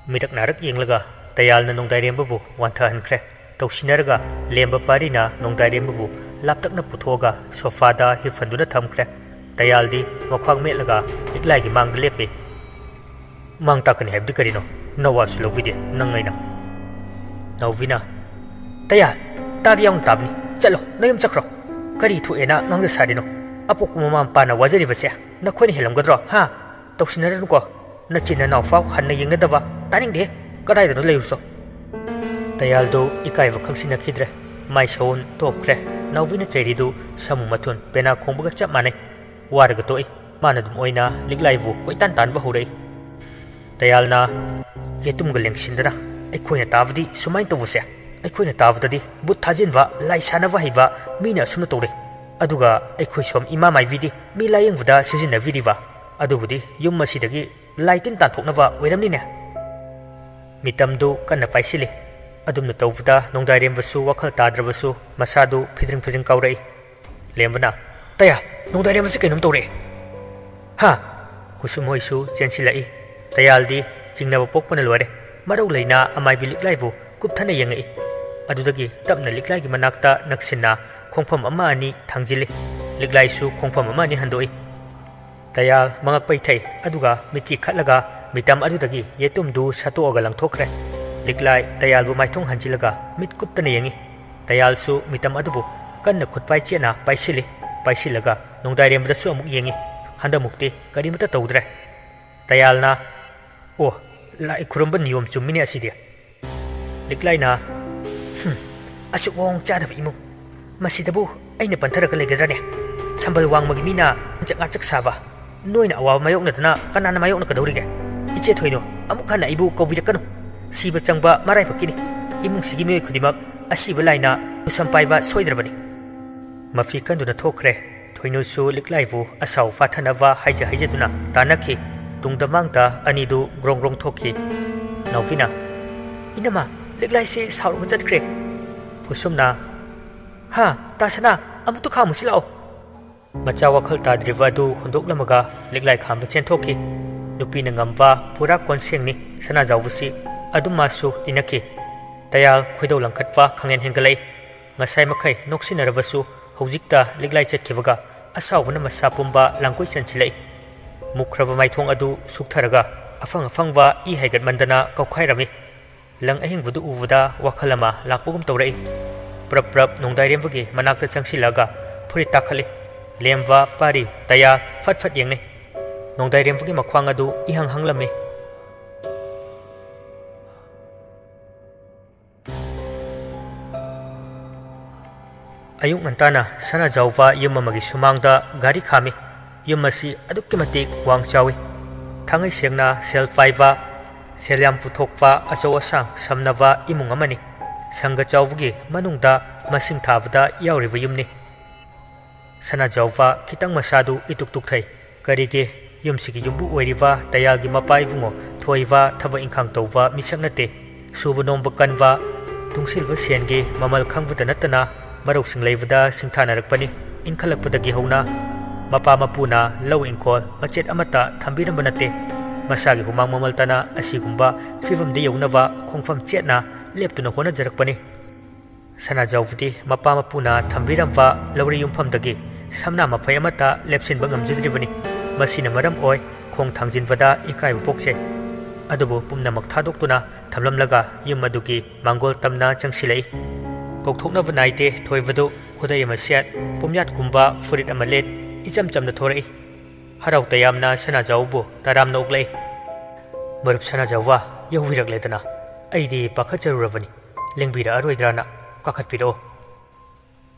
ꯃꯤꯔꯛ ꯅꯥꯔꯛ ꯌꯦꯡꯂꯒ ꯇꯌꯥꯜꯅ ꯅꯣꯡꯗꯥꯏꯔꯦꯝꯕꯕꯨ ꯋꯥꯟꯊꯍꯟꯈ꯭ꯔꯦ꯫ ꯇꯧꯁꯤꯟꯅꯔꯒ ꯂꯦꯝꯕ ꯄꯥꯔꯤꯅ ꯅꯣꯡꯗꯥꯏꯔꯦꯝꯕꯕꯨ ꯂꯥꯞꯇꯛꯅ ꯄꯨꯊꯣꯛꯑꯒ ꯁꯣꯐꯥꯗ ꯍꯤꯞꯍꯟꯗꯨꯅ ꯊꯝꯈ꯭ꯔꯦ꯫ ꯇꯌꯥꯜꯗꯤ ꯃꯈ꯭ꯋꯥꯡ ꯃꯦꯠꯂꯒ ꯂꯤꯛꯂꯥꯏꯒꯤ ꯃꯥꯡꯗ ꯂꯦꯞꯄꯤ꯫ "ꯃꯥꯡ ꯇꯥꯛꯀꯅꯤ ꯍꯥꯏꯕꯗꯤ ꯀꯔꯤꯅꯣ? ꯅꯋꯥꯁꯨ ꯂꯧꯕꯤꯗꯦ ꯅꯪ ꯑꯩꯅ꯫" ꯅꯥꯎꯕꯤꯅ, "ꯇꯌꯥꯜ, ꯇꯥꯒꯦ ꯌꯥꯎꯅ ꯇꯥꯕꯅꯤ꯫ ꯆꯠꯂꯣ, ꯅꯌꯨꯝ ꯆꯠꯈ꯭ꯔꯣ꯫ ꯀꯔꯤ ꯊꯣꯛꯑꯦꯅ ꯉꯥꯡꯗ ꯁꯥꯔꯤꯅꯣ? ꯑꯄꯣꯛꯄ ꯃꯃꯥ ꯃꯄꯥꯅ ꯋꯥꯖꯔꯤꯕꯁꯦ ꯅꯈꯣꯏꯅ ꯍꯦꯜꯂꯝꯒꯗ꯭ꯔꯣ, ꯍꯥ? ꯇꯧꯁꯤꯟꯅꯔꯅꯨꯀꯣ꯫ ꯅꯆꯤꯟ ꯅꯅꯥꯎ ꯐꯥꯎ ꯍꯟꯅ ꯌꯦꯡꯅꯗꯕ꯫ ꯇꯥꯅꯤꯡꯗꯦ꯫ ꯀꯗꯥꯏꯗꯅꯣ ꯂꯩꯔꯨꯆꯣ꯫" ꯇꯌꯥꯜꯗꯨ ꯏꯀꯥꯏꯕ ꯈꯪꯁꯤꯟꯅꯈꯤꯗ꯭ꯔꯦ꯫ ꯃꯥꯏ ꯁꯎꯟ ꯇꯣꯞꯈ꯭ꯔꯦ꯫ ꯅꯥꯎꯕꯤꯅ ꯆꯩꯔꯤꯗꯨ ꯁꯥꯃꯨ ꯃꯊꯨꯟ ꯄꯦꯅꯥ ꯈꯣꯡꯕꯒ ꯆꯞ ꯃꯥꯟꯅꯩ꯫ ꯋꯥꯔꯒ ꯇꯣꯛꯏ꯫ ꯃꯥꯅ ꯑꯗꯨꯝ ꯑꯣꯏꯅ ꯂꯤꯛꯂꯥꯏꯕꯨ ꯀꯣꯏꯇꯥꯟ ꯇꯥꯟꯕ ꯍꯧꯔꯛꯏ꯫ ꯇꯌꯥꯜꯅ, "ꯌꯦꯇꯨꯝꯒ ꯂꯦꯡꯁꯤꯟꯗꯅ ꯑꯩꯈꯣꯏꯅ ꯇꯥꯕꯗꯤ ꯁꯨꯃꯥꯏꯅ ꯇꯧꯕꯁꯦ, ꯑꯩꯈꯣꯏꯅ ꯇꯥꯕꯗꯗꯤ ꯕꯨꯠ ꯊꯥꯖꯤꯟꯕ, ꯂꯥꯏ ꯁꯥꯟꯅꯕ ꯍꯩꯕ ꯃꯤꯅ ꯑꯁꯨꯝꯅ ꯇꯧꯔꯦ꯫ ꯑꯗꯨꯒ ꯑꯩꯈꯣꯏ ꯁꯣꯝ ꯏꯃꯥ ꯃꯥꯏꯕꯤꯗꯤ ꯃꯤ ꯂꯥꯌꯦꯡꯕꯗ ꯁꯤꯖꯤꯟꯅꯕꯤꯔꯤꯕ, ꯑꯗꯨꯕꯨꯗꯤ ꯌꯨꯝ ꯑꯁꯤꯗꯒꯤ ꯂꯥꯏ ꯇꯤꯟ ꯇꯥꯟꯊꯣꯛꯅꯕ ꯑꯣꯏꯔꯝꯅꯤꯅꯦ꯫" ꯃꯤꯇꯝꯗꯨ ꯀꯟꯅ ꯄꯥꯏꯁꯤꯜꯂꯤ꯫ ꯑꯗꯨꯝꯅ ꯇꯧꯕꯗ ꯅꯣꯡꯗꯥꯏꯔꯦꯝꯕꯁꯨ ꯋꯥꯈꯜ ꯇꯥꯗ꯭ꯔꯕꯁꯨ ꯃꯁꯥꯗꯨ ꯐꯤꯗ꯭ꯔꯤꯡ ꯐꯤꯗ꯭ꯔꯤꯡ ꯀꯥꯎꯔꯛꯏ꯫ ꯂꯦꯝꯕꯅ, "ꯇꯌꯥ, ꯅꯣꯡꯗꯥꯏꯔꯦꯝꯕꯁꯤ ꯀꯩꯅꯣꯝ ꯇꯧꯔꯛꯑꯦ꯫" "ꯍꯥ?" ꯀꯨꯁꯨꯝ ꯍꯣꯏꯁꯨ ꯆꯦꯟꯁꯤꯜꯂꯛꯏ꯫ ꯇꯌꯥꯜꯗꯤ ꯆꯤꯡꯅꯕ ꯄꯣꯛꯄꯅ ꯂꯣꯏꯔꯦ꯫ ꯃꯔꯧ ꯂꯩꯅ ꯑꯃꯥꯏꯕꯤ ꯂꯤꯛꯂꯥꯏꯕꯨ ꯀꯨꯞꯊꯅ ꯌꯦꯡꯉꯛꯏ꯫ ꯑꯗꯨꯗꯒꯤ ꯇꯞꯅ ꯂꯤꯛꯂꯥꯏꯒꯤ ꯃꯅꯥꯛꯇ ꯅꯛꯁꯤꯟꯅ ꯈꯣꯡꯐꯝ ꯑꯃ ꯑꯅꯤ ꯊꯥꯡꯖꯤꯜꯂꯤ꯫ ꯂꯤꯛꯂꯥꯏꯁꯨ ꯈꯣꯡꯐꯝ ꯑꯃ ꯑꯅꯤ ꯍꯟꯗꯣꯛꯏ꯫ ꯇꯌꯥꯜ ꯃꯉꯛ ꯄꯩꯊꯩ, ꯑꯗꯨꯒ ꯃꯤꯠꯆꯤ ꯈꯠꯂꯒ ꯃꯤꯇꯝ ꯑꯗꯨꯗꯒꯤ ꯌꯦꯇꯨꯝꯗꯨ ꯁꯠꯇꯣꯛꯑꯒ ꯂꯪꯊꯣꯛꯈ꯭ꯔꯦ꯫ ꯂꯤꯛꯂꯥꯏ ꯇꯌꯥꯜꯕꯨ ꯃꯥꯏꯊꯣꯡ ꯍꯟꯖꯤꯜꯂꯒ ꯃꯤꯠ ꯀꯨꯞꯇꯅ ꯌꯦꯡꯏ꯫ ꯇꯌꯥꯜꯁꯨ ꯃꯤꯇꯝ ꯑꯗꯨꯕꯨ ꯀꯟꯅ ꯈꯨꯠꯄꯥꯏ ꯆꯦꯠꯅ ꯄꯥꯏꯁꯤꯜꯂꯤ꯫ ꯄꯥꯏꯁꯤꯜꯂꯒ ꯅꯣꯡꯗꯥꯏꯔꯦꯝꯕꯗꯁꯨ ꯑꯃꯨꯛ ꯌꯦꯡꯏ꯫ ꯍꯟꯗꯛꯃꯨꯛꯇꯤ ꯀꯔꯤꯃꯠꯇ ꯇꯧꯗ꯭ꯔꯦ꯫ ꯇꯌꯥꯜꯅ, "ꯑꯣ, ꯂꯥꯏ ꯈꯨꯔꯨꯝꯕ ꯅꯤꯌꯣꯝ ꯆꯨꯝꯃꯤꯅꯦ ꯑꯁꯤꯗꯤ꯫" ꯂꯤꯛꯂꯥꯏꯅ, "ꯍꯨꯝ, ꯑꯁꯨꯛ ꯃꯑꯣꯡ ꯆꯥꯗꯕ ꯏꯃꯨꯡ꯫ ꯃꯁꯤꯗꯕꯨ ꯑꯩꯅ ꯄꯟꯊꯔꯒ ꯂꯩꯒꯗ꯭ꯔꯅꯦ? ꯁꯝꯕꯜ ꯋꯥꯡꯃꯒꯤ ꯃꯤꯅ ꯆꯛ ꯉꯥꯛꯆꯛ ꯁꯥꯕ꯫ ꯅꯣꯏꯅ ꯑꯋꯥꯕ ꯃꯥꯌꯣꯛꯅꯗꯅ ꯀꯅꯥꯅ ꯃꯥꯌꯣꯛꯅꯀꯗꯧꯔꯤꯒꯦ? ꯏꯆꯦ ꯊꯣꯏꯅꯨ, ꯑꯃꯨꯛ ꯍꯟꯅ ꯑꯩꯕꯨ ꯀꯧꯕꯤꯔꯛꯀꯅꯨ꯫ ꯁꯤꯕ ꯆꯪꯕ ꯃꯔꯥꯏꯕꯛꯀꯤꯅꯤ꯫ ꯏꯃꯨꯡꯁꯤꯒꯤ ꯃꯤꯑꯣꯏ ꯈꯨꯗꯤꯡꯃꯛ ꯑꯁꯤꯕ ꯂꯥꯏꯅ ꯂꯨꯁꯝ ꯄꯥꯏꯕ ꯁꯣꯏꯗ꯭ꯔꯕꯅꯤ꯫" ꯃꯐꯤ ꯀꯟꯗꯨꯅ ꯊꯣꯛꯈ꯭ꯔꯦ꯫ ꯊꯣꯏꯅꯨꯁꯨ ꯂꯤꯛꯂꯥꯏꯕꯨ ꯑꯁꯥꯎ ꯐꯥꯊꯅꯕ ꯍꯥꯏꯖ ꯍꯥꯏꯖꯗꯨꯅ ꯇꯥꯟꯅꯈꯤ꯫ ꯇꯨꯡꯗ ꯃꯥꯡꯗ ꯑꯅꯤꯗꯨ ꯒ꯭ꯔꯣꯡ ꯒ꯭ꯔꯣꯡ ꯊꯣꯛꯈꯤ꯫ ꯅꯥꯎꯕꯤꯅ, "ꯏꯅꯝꯃ, ꯂꯤꯛꯂꯥꯏꯁꯦ ꯁꯥꯎꯔꯒ ꯆꯠꯈ꯭ꯔꯦ꯫" ꯀꯨꯁꯨꯝꯅ, "ꯍꯥ, ꯇꯥ ꯁꯅꯥ, ꯑꯃꯨꯛꯇ ꯈꯥꯝꯃꯨꯁꯤ ꯂꯥꯛꯑꯣ꯫" ꯃꯆꯥ ꯋꯥꯈꯜ ꯇꯥꯗ꯭ꯔꯤꯕ ꯑꯗꯨ ꯍꯨꯟꯗꯣꯛꯂꯝꯃꯒ ꯂꯤꯛꯂꯥꯏ ꯈꯥꯝꯕ ꯆꯦꯟꯊꯣꯛꯈꯤ꯫ ꯅꯨꯄꯤꯅ ꯉꯝꯕ ꯄꯨꯔꯥ ꯀꯣꯟꯁꯦꯡꯅꯤ ꯁꯅꯥꯖꯥꯎꯕꯁꯤ꯫ ꯑꯗꯨꯝ ꯃꯥꯁꯨ ꯏꯟꯅꯈꯤ꯫ ꯇꯌꯥꯜ ꯈꯣꯏꯗꯧ ꯂꯪꯈꯠꯄ ꯈꯪꯍꯦꯟ ꯍꯦꯟꯒꯠꯂꯛꯏ꯫ ꯉꯁꯥꯏ ꯃꯈꯩ ꯅꯣꯛꯁꯤꯟꯅꯔꯕꯁꯨ ꯍꯧꯖꯤꯛꯇ ꯂꯤꯛꯂꯥꯏ ꯆꯠꯈꯤꯕꯒ ꯑꯁꯥꯎꯕꯅ ꯃꯁꯥ ꯄꯨꯝꯕ ꯂꯥꯡꯒꯣꯏ ꯆꯦꯟꯁꯤꯜꯂꯛꯏ꯫ ꯃꯨꯈ꯭ꯔꯕ ꯃꯥꯏꯊꯣꯡ ꯑꯗꯨ ꯁꯨꯛꯊꯔꯒ ꯑꯐꯪ ꯑꯐꯪꯕ ꯏ ꯍꯩꯒꯠꯃꯟꯗꯅ ꯀꯧꯈꯥꯏꯔꯝꯃꯤ꯫ ꯂꯪ ꯑꯍꯤꯡꯕꯗꯨ ꯎꯕꯗ ꯋꯥꯈꯜ ꯑꯃ ꯂꯥꯛꯄꯒꯨꯝ ꯇꯧꯔꯛꯏ꯫ ꯄ꯭ꯔꯞ ꯄ꯭ꯔꯞ ꯅꯣꯡꯗꯥꯏꯔꯦꯝꯕꯒꯤ ꯃꯅꯥꯛꯇ ꯆꯪꯁꯤꯜꯂꯒ ꯐꯨꯔꯤꯠ ꯇꯥꯈꯠꯂꯤ꯫ ꯂꯦꯝꯕ, ꯄꯥꯔꯤ, ꯇꯌꯥꯜ ꯐꯠ ꯐꯠ ꯌꯦꯡꯅꯩ꯫ ꯅꯣꯡꯗꯥꯏꯔꯦꯝꯕꯒꯤ ꯃꯈ꯭ꯋꯥꯡ ꯑꯗꯨ ꯏꯍꯪ ꯍꯪꯂꯝꯃꯤ꯫ ꯑꯌꯨꯛ ꯉꯟꯇꯥꯅ ꯁꯅꯥꯖꯥꯎꯕ ꯌꯨꯝ ꯑꯃꯒꯤ ꯁꯨꯃꯥꯡꯗ ꯒꯥꯔꯤ ꯈꯥꯝꯃꯤ꯫ ꯌꯨꯝ ꯑꯁꯤ ꯑꯗꯨꯛꯀꯤ ꯃꯇꯤꯛ ꯋꯥꯡ ꯆꯥꯎꯏ꯫ ꯊꯥꯡꯉꯩ ꯁꯦꯡꯅ ꯁꯦꯜ ꯄꯥꯏꯕ, ꯁꯦꯜ ꯌꯥꯝ ꯄꯨꯊꯣꯛꯄ, ꯑꯆꯧ ꯑꯁꯥꯡ ꯁꯝꯅꯕ ꯏꯃꯨꯡ ꯑꯃꯅꯤ꯫ ꯁꯪꯒ ꯆꯥꯎꯕꯒꯤ ꯃꯅꯨꯡꯗ ꯃꯁꯤꯡ ꯊꯥꯕꯗ ꯌꯥꯎꯔꯤꯕ ꯌꯨꯝꯅꯤ꯫ ꯁꯅꯥꯖꯥꯎꯕ ꯈꯤꯇꯪ ꯃꯁꯥꯗꯨ ꯏꯇꯨꯛ ꯇꯨꯛꯊꯩ꯫ ꯀꯔꯤꯒꯤ? ꯌꯨꯝꯁꯤꯒꯤ ꯌꯨꯝꯕꯨ ꯑꯣꯏꯔꯤꯕ ꯇꯌꯥꯜꯒꯤ ꯃꯄꯥ ꯏꯕꯨꯡꯉꯣ ꯊꯣꯏꯕ ꯊꯕꯛ ꯏꯪꯈꯥꯡ ꯇꯧꯕ ꯃꯤꯁꯛ ꯅꯠꯇꯦ꯫ ꯁꯨꯕ ꯅꯣꯝꯕ ꯀꯟꯕ, ꯇꯨꯡꯁꯤꯜꯂꯤꯕ ꯁꯦꯟꯒꯤ ꯃꯃꯜ ꯈꯪꯕꯇ ꯅꯠꯇꯅ ꯃꯔꯧꯁꯤꯡ ꯂꯩꯕꯗ ꯁꯤꯡꯊꯥꯅꯔꯛꯄꯅꯤ꯫ ꯏꯟꯈꯠꯂꯛꯄꯗꯒꯤ ꯍꯧꯅ ꯃꯄꯥ ꯃꯄꯨꯅ ꯂꯧ ꯏꯪꯈꯣꯜ ꯃꯆꯦꯠ ꯑꯃꯠꯇ ꯊꯝꯕꯤꯔꯝꯕ ꯅꯠꯇꯦ꯫ ꯃꯁꯥꯒꯤ ꯍꯨꯃꯥꯡ ꯃꯃꯜꯇꯅ ꯑꯁꯤꯒꯨꯝꯕ ꯐꯤꯕꯝꯗ ꯌꯧꯅꯕ ꯈꯣꯡꯐꯝ ꯆꯦꯠꯅ ꯂꯦꯞꯇꯨꯅ ꯍꯣꯠꯅꯖꯔꯛꯄꯅꯤ꯫ ꯁꯅꯥꯖꯥꯎꯕꯗꯤ ꯃꯄꯥ ꯃꯄꯨꯅ ꯊꯝꯕꯤꯔꯝꯕ ꯂꯧꯔꯤ ꯌꯨꯝꯐꯝꯗꯒꯤ ꯁꯝꯅꯥ ꯃꯐꯩ ꯑꯃꯠꯇ ꯂꯦꯞꯁꯤꯟꯕ ꯉꯝꯖꯗ꯭ꯔꯤꯕꯅꯤ꯫ ꯃꯁꯤꯅ ꯃꯔꯝ ꯑꯣꯏ ꯈꯣꯡ ꯊꯥꯡꯖꯤꯟꯕꯗ ꯏꯀꯥꯏꯕ ꯄꯣꯛꯆꯩ꯫ ꯑꯗꯨꯕꯨ ꯄꯨꯝꯅꯃꯛ ꯊꯥꯗꯣꯛꯇꯨꯅ ꯊꯝꯂꯝꯂꯒ ꯌꯨꯝ ꯑꯗꯨꯒꯤ ꯃꯥꯡꯒꯣꯜ ꯇꯝꯅ ꯆꯪꯁꯤꯜꯂꯛꯏ꯫ ꯀꯧꯊꯣꯛꯅꯕ ꯅꯥꯏꯗꯦ ꯊꯣꯏꯕꯗꯨ꯫ ꯈꯨꯗꯩ ꯑꯃ ꯁꯦꯠ, ꯄꯣꯝꯌꯥꯠꯀꯨꯝꯕ ꯐꯨꯔꯤꯠ ꯑꯃ ꯂꯤꯠ, ꯏꯆꯝ ꯆꯝꯅ ꯊꯣꯔꯛꯏ꯫ ꯍꯔꯥꯎ ꯇꯌꯥꯝꯅ ꯁꯅꯥꯖꯥꯎꯕꯨ ꯇꯔꯥꯝꯅ ꯑꯣꯛꯂꯛꯏ꯫ "ꯃꯔꯨꯞ ꯁꯅꯥꯖꯥꯎꯕ, ꯌꯧꯕꯤꯔꯛꯂꯦꯗꯅ꯫ ꯑꯩꯗꯤ ꯄꯥꯈꯠꯆꯔꯨꯔꯕꯅꯤ, ꯂꯦꯡꯕꯤꯔꯛꯑꯔꯣꯏꯗ꯭ꯔꯥꯅ꯫ ꯀꯥꯈꯠꯄꯤꯔꯛꯑꯣ꯫"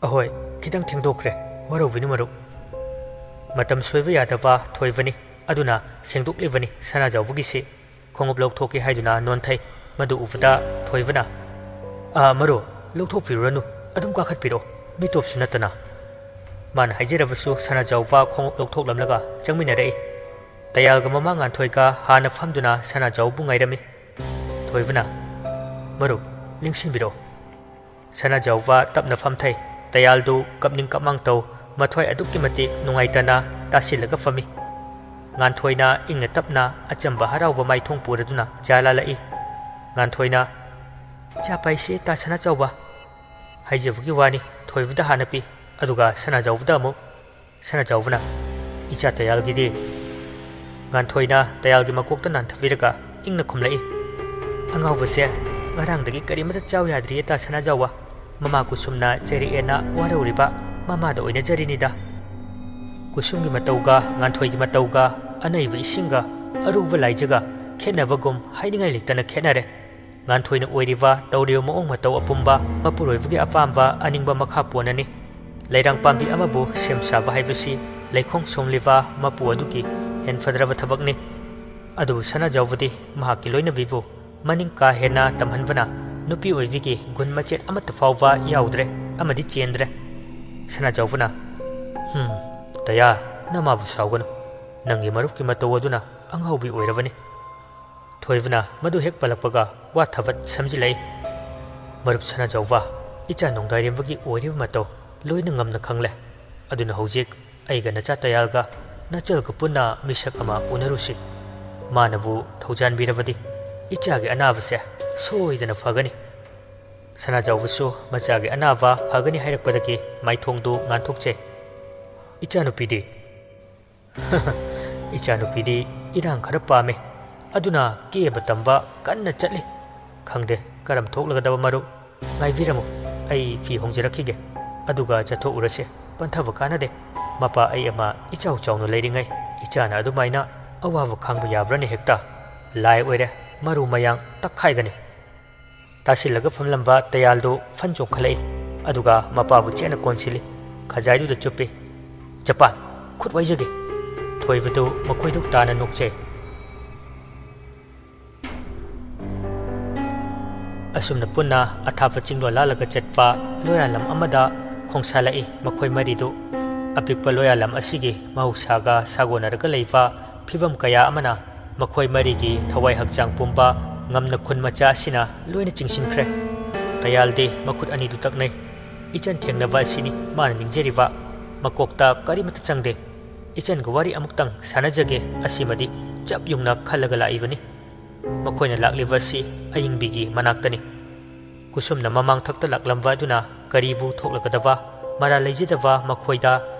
"ꯑꯍꯣꯏ, ꯈꯤꯇꯪ ꯊꯦꯡꯗꯣꯛꯈ꯭ꯔꯦ, ꯋꯥꯔꯧꯕꯤꯅꯨ ꯃꯔꯨꯞ꯫" ꯃꯇꯝ ꯁꯣꯏꯕ ꯌꯥꯗꯕ ꯊꯣꯏꯕꯅꯤ, ꯑꯗꯨꯅ ꯁꯦꯡꯗꯣꯛꯂꯤꯕꯅꯤ ꯁꯅꯥꯖꯥꯎꯕꯒꯤꯁꯤ꯫ ꯈꯣꯡꯎꯞ ꯂꯧꯊꯣꯛꯀꯦ ꯍꯥꯏꯗꯨꯅ ꯅꯣꯟꯊꯩ꯫ ꯃꯗꯨ ꯎꯕꯗ ꯊꯣꯏꯕꯅ, "ꯑꯥ, ꯃꯔꯨꯞ, ꯂꯧꯊꯣꯛꯄꯤꯔꯨꯔꯅꯨ, ꯑꯗꯨꯝ ꯀꯥꯈꯠꯄꯤꯔꯛꯑꯣ, ꯃꯤꯇꯣꯞꯁꯨ ꯅꯠꯇꯅ꯫" ꯃꯥꯅ ꯍꯥꯏꯖꯔꯕꯁꯨ ꯁꯅꯥꯖꯥꯎꯕ ꯈꯣꯡꯎꯞ ꯂꯧꯊꯣꯛꯂꯝꯂꯒ ꯆꯪꯃꯤꯟꯅꯔꯛꯏ꯫ ꯇꯌꯥꯜꯒ ꯃꯃꯥ ꯉꯥꯟꯊꯣꯏꯒ ꯍꯥꯟꯅ ꯐꯝꯗꯨꯅ ꯁꯅꯥꯖꯥꯎꯕꯕꯨ ꯉꯥꯏꯔꯝꯃꯤ꯫ ꯊꯣꯏꯕꯅ, "ꯃꯔꯨꯞ, ꯂꯦꯡꯁꯤꯟꯕꯤꯔꯛꯑꯣ꯫" ꯁꯅꯥꯖꯥꯎꯕ ꯇꯞꯅ ꯐꯝꯊꯩ꯫ ꯇꯌꯥꯜꯗꯨ ꯀꯞꯅꯤꯡ ꯀꯞꯃꯥꯡ ꯇꯧ, ꯃꯊ꯭ꯋꯥꯏ ꯑꯗꯨꯛꯀꯤ ꯃꯇꯤꯛ ꯅꯨꯡꯉꯥꯏꯇꯅ ꯇꯥꯁꯤꯜꯂꯒ ꯐꯝꯃꯤ꯫ ꯉꯥꯟꯊꯣꯏꯅ ꯏꯪꯅ ꯇꯞꯅ ꯑꯆꯝꯕ ꯍꯔꯥꯎꯕ ꯃꯥꯏꯊꯣꯡ ꯄꯨꯔꯗꯨꯅ ꯆꯥ ꯂꯥꯜꯂꯛꯏ꯫ ꯉꯥꯟꯊꯣꯏꯅ, "ꯆꯥ ꯄꯥꯏꯁꯦ ꯇꯥ ꯁꯅꯥꯆꯥꯎꯕ꯫" ꯍꯥꯏꯖꯕꯒꯤ ꯋꯥꯅꯤ, ꯊꯣꯏꯕꯗ ꯍꯥꯟꯅ ꯄꯤ, ꯑꯗꯨꯒ ꯁꯅꯥꯖꯥꯎꯕꯗ ꯑꯃꯨꯛ꯫ ꯁꯅꯥꯖꯥꯎꯕꯅ, "ꯏꯆꯥ ꯇꯌꯥꯜꯒꯤꯗꯤ?" ꯉꯥꯟꯊꯣꯏꯅ ꯇꯌꯥꯜꯒꯤ ꯃꯀꯣꯛꯇ ꯅꯥꯟꯊꯕꯤꯔꯒ ꯏꯪꯅ ꯈꯨꯝꯂꯛꯏ꯫ "ꯑꯉꯥꯎꯕꯁꯦ, ꯉꯔꯥꯡꯗꯒꯤ ꯀꯔꯤꯃꯠꯇ ꯆꯥꯎ ꯌꯥꯗ꯭ꯔꯤꯌꯦ ꯇꯥ ꯁꯅꯥꯖꯥꯎꯕ꯫ ꯃꯃꯥ ꯀꯨꯁꯨꯝꯅ ꯆꯩꯔꯛꯑꯦꯅ ꯋꯥꯔꯧꯔꯤꯕ ꯃꯃꯥꯗ ꯑꯣꯏꯅꯖꯔꯤꯅꯤꯗ꯫" ꯀꯨꯁꯨꯝꯒꯤ ꯃꯇꯧꯒ ꯉꯥꯟꯊꯣꯏꯒꯤ ꯃꯇꯧꯒ, ꯑꯅꯩꯕ ꯏꯁꯤꯡꯒ ꯑꯔꯨꯕ ꯂꯥꯏꯖꯒ ꯈꯦꯠꯅꯕꯒꯨꯝ ꯍꯥꯏꯅꯤꯡꯉꯥꯏ ꯂꯩꯇꯅ ꯈꯦꯠꯅꯔꯦ꯫ ꯉꯥꯟꯊꯣꯏꯅ ꯑꯣꯏꯔꯤꯕ ꯇꯧꯔꯤꯕ ꯃꯑꯣꯡ ꯃꯇꯧ ꯑꯄꯨꯝꯕ ꯃꯄꯨꯔꯣꯏꯕꯒꯤ ꯑꯄꯥꯝꯕ ꯑꯅꯤꯡꯕ ꯃꯈꯥ ꯄꯣꯟꯅꯅꯤ꯫ ꯂꯩꯔꯥꯡ ꯄꯥꯝꯕꯤ ꯑꯃꯕꯨ ꯁꯦꯝ ꯁꯥꯕ ꯍꯥꯏꯕꯁꯤ ꯂꯩꯈꯣꯡ ꯁꯣꯝꯂꯤꯕ ꯃꯄꯨ ꯑꯗꯨꯒꯤ ꯍꯦꯟꯐꯗ꯭ꯔꯕ ꯊꯕꯛꯅꯤ꯫ ꯑꯗꯨꯕꯨ ꯁꯅꯥꯖꯥꯎꯕꯗꯤ ꯃꯍꯥꯛꯀꯤ ꯂꯣꯏꯅꯕꯤꯕꯨ ꯃꯅꯤꯡ ꯀꯥ ꯍꯦꯟꯅ ꯇꯝꯍꯟꯕꯅ ꯅꯨꯄꯤ ꯑꯣꯏꯕꯤꯒꯤ ꯒꯨꯟ ꯃꯆꯦꯠ ꯑꯃꯠꯇ ꯐꯥꯎꯕ ꯌꯥꯎꯗ꯭ꯔꯦ ꯑꯃꯗꯤ ꯆꯦꯟꯗ꯭ꯔꯦ꯫ ꯁꯅꯥꯖꯥꯎꯕꯅ, "ꯍꯨꯝ, ꯇꯌꯥ, ꯅꯃꯥꯕꯨ ꯁꯥꯎꯒꯅꯨ꯫ ꯅꯪꯒꯤ ꯃꯔꯨꯞꯀꯤ ꯃꯇꯧ ꯑꯗꯨꯅ ꯑꯉꯥꯎꯕꯤ ꯑꯣꯏꯔꯕꯅꯤ꯫" ꯊꯣꯏꯕꯅ ꯃꯗꯨ ꯍꯦꯛ ꯄꯜꯂꯛꯄꯒ ꯋꯥ ꯊꯕꯠ ꯁꯝꯖꯤꯜꯂꯛꯏ꯫ "ꯃꯔꯨꯞ ꯁꯅꯥꯖꯥꯎꯕ, ꯏꯆꯥ ꯅꯣꯡꯗꯥꯏꯔꯦꯝꯕꯒꯤ ꯑꯣꯏꯔꯤꯕ ꯃꯇꯧ ꯂꯣꯏꯅ ꯉꯝꯅ ꯈꯪꯂꯦ꯫ ꯑꯗꯨꯅ ꯍꯧꯖꯤꯛ ꯑꯩꯒ ꯅꯆꯥ ꯇꯌꯥꯜꯒ ꯅꯆꯜꯒ ꯄꯨꯟꯅ ꯃꯤꯁꯛ ꯑꯃ ꯎꯅꯔꯨꯁꯤ꯫ ꯃꯥꯅꯕꯨ ꯊꯧꯖꯥꯟꯕꯤꯔꯕꯗꯤ ꯏꯆꯥꯒꯤ ꯑꯅꯥꯕꯁꯦ ꯁꯣꯏꯗꯅ ꯐꯒꯅꯤ꯫" ꯁꯅꯥꯖꯥꯎꯕꯁꯨ ꯃꯆꯥꯒꯤ ꯑꯅꯥꯕ ꯐꯒꯅꯤ ꯍꯥꯏꯔꯛꯄꯗꯒꯤ ꯃꯥꯏꯊꯣꯡꯗꯨ ꯉꯥꯟꯊꯣꯛꯆꯩ꯫ "ꯏꯆꯥꯅꯨꯄꯤꯗꯤ?" "ꯏꯆꯥꯅꯨꯄꯤꯗꯤ ꯏꯔꯥꯡ ꯈꯔ ꯄꯥꯝꯃꯦ꯫ ꯑꯗꯨꯅ ꯀꯦꯕ ꯇꯝꯕ ꯀꯟꯅ ꯆꯠꯂꯤ꯫ ꯈꯪꯗꯦ ꯀꯔꯝ ꯊꯣꯛꯂꯒꯗꯕ ꯃꯔꯨꯞ꯫ ꯉꯥꯏꯕꯤꯔꯝꯃꯨ, ꯑꯩ ꯐꯤ ꯍꯣꯡꯖꯔꯛꯈꯤꯒꯦ, ꯑꯗꯨꯒ ꯆꯠꯊꯣꯛꯎꯔꯁꯤ꯫ ꯄꯟꯊꯕ ꯀꯥꯟꯅꯗꯦ꯫ ꯃꯄꯥ ꯑꯩ ꯑꯃ ꯏꯆꯥꯎ ꯆꯥꯎꯅ ꯂꯩꯔꯤꯉꯩ ꯏꯆꯥꯅ ꯑꯗꯨꯃꯥꯏꯅ ꯑꯋꯥꯕ ꯈꯥꯡꯕ ꯌꯥꯕ꯭ꯔꯥꯅꯦ ꯍꯦꯛꯇ? ꯂꯥꯏ ꯑꯣꯏꯔꯦ, ꯃꯔꯨ ꯃꯌꯥꯡ ꯇꯛꯈꯥꯏꯒꯅꯤ꯫ ꯇꯥꯁꯤꯜꯂꯒ ꯐꯝꯂꯝꯕ ꯇꯌꯥꯜꯗꯨ ꯐꯟ ꯆꯣꯡꯈꯠꯂꯛꯏ꯫ ꯑꯗꯨꯒ ꯃꯄꯥꯕꯨ ꯆꯦꯠꯅ ꯀꯣꯟꯁꯤꯜꯂꯤ꯫ ꯈꯖꯥꯏꯗꯨꯗ ꯆꯨꯞꯄꯤ꯫ "ꯖꯄꯥꯟ, ꯈꯨꯠ ꯋꯥꯏꯖꯒꯦ!" ꯊꯣꯏꯕꯗꯨ ꯃꯈꯣꯏꯗꯨ ꯇꯥꯅ ꯅꯣꯛꯆꯩ꯫ ꯑꯁꯨꯝꯅ ꯄꯨꯟꯅ ꯑꯊꯥꯞꯄ ꯆꯤꯡꯂꯣ ꯂꯥꯜꯂꯒ ꯆꯠꯄ ꯂꯣꯌꯥꯂꯝ ꯑꯃꯗ ꯈꯣꯡꯁꯥꯜꯂꯛꯏ ꯃꯈꯣꯏ ꯃꯔꯤꯗꯨ꯫ ꯑꯄꯤꯛꯄ ꯂꯣꯌꯥꯂꯝ ꯑꯁꯤꯒꯤ ꯃꯍꯧꯁꯥꯒ ꯁꯥꯒꯣꯟꯅꯔꯒ ꯂꯩꯕ ꯐꯤꯚꯝ ꯀꯌꯥ ꯑꯃꯅ ꯃꯈꯣꯏ ꯃꯔꯤꯒꯤ ꯊꯋꯥꯏ ꯍꯛꯆꯥꯡ ꯄꯨꯝꯕ ꯉꯝꯅ ꯈꯨꯟ ꯃꯆꯥ ꯑꯁꯤꯅ ꯂꯣꯏꯅ ꯆꯤꯡꯁꯤꯟꯈ꯭ꯔꯦ꯫ ꯇꯌꯥꯜꯗꯤ ꯃꯈꯨꯠ ꯑꯅꯤꯗꯨ ꯇꯛꯅꯩ꯫ ꯏꯆꯟ ꯊꯦꯡꯅꯕ ꯑꯁꯤꯅꯤ ꯃꯥꯅ ꯅꯤꯡꯖꯔꯤꯕ꯫ ꯃꯀꯣꯛꯇ ꯀꯔꯤꯃꯠꯇ ꯆꯪꯗꯦ꯫ ꯏꯆꯟꯒ ꯋꯥꯔꯤ ꯑꯃꯨꯛꯇꯪ ꯁꯥꯟꯅꯖꯒꯦ, ꯑꯁꯤꯃꯗꯤ ꯆꯞ ꯌꯨꯡꯅ ꯈꯜꯂꯒ ꯂꯥꯛꯏꯕꯅꯤ꯫ ꯃꯈꯣꯏꯅ ꯂꯥꯛꯂꯤꯕ ꯑꯁꯤ ꯑꯌꯤꯡꯕꯤꯒꯤ ꯃꯅꯥꯛꯇꯅꯤ꯫ ꯀꯨꯁꯨꯝꯅ ꯃꯃꯥꯡ ꯊꯛꯇ ꯂꯥꯛꯂꯝꯕ ꯑꯗꯨꯅ ꯀꯔꯤꯕꯨ ꯊꯣꯛꯂꯒꯗꯕ? ꯃꯔꯥꯜ ꯂꯩꯖꯗꯕ ꯃꯈꯣꯏꯗ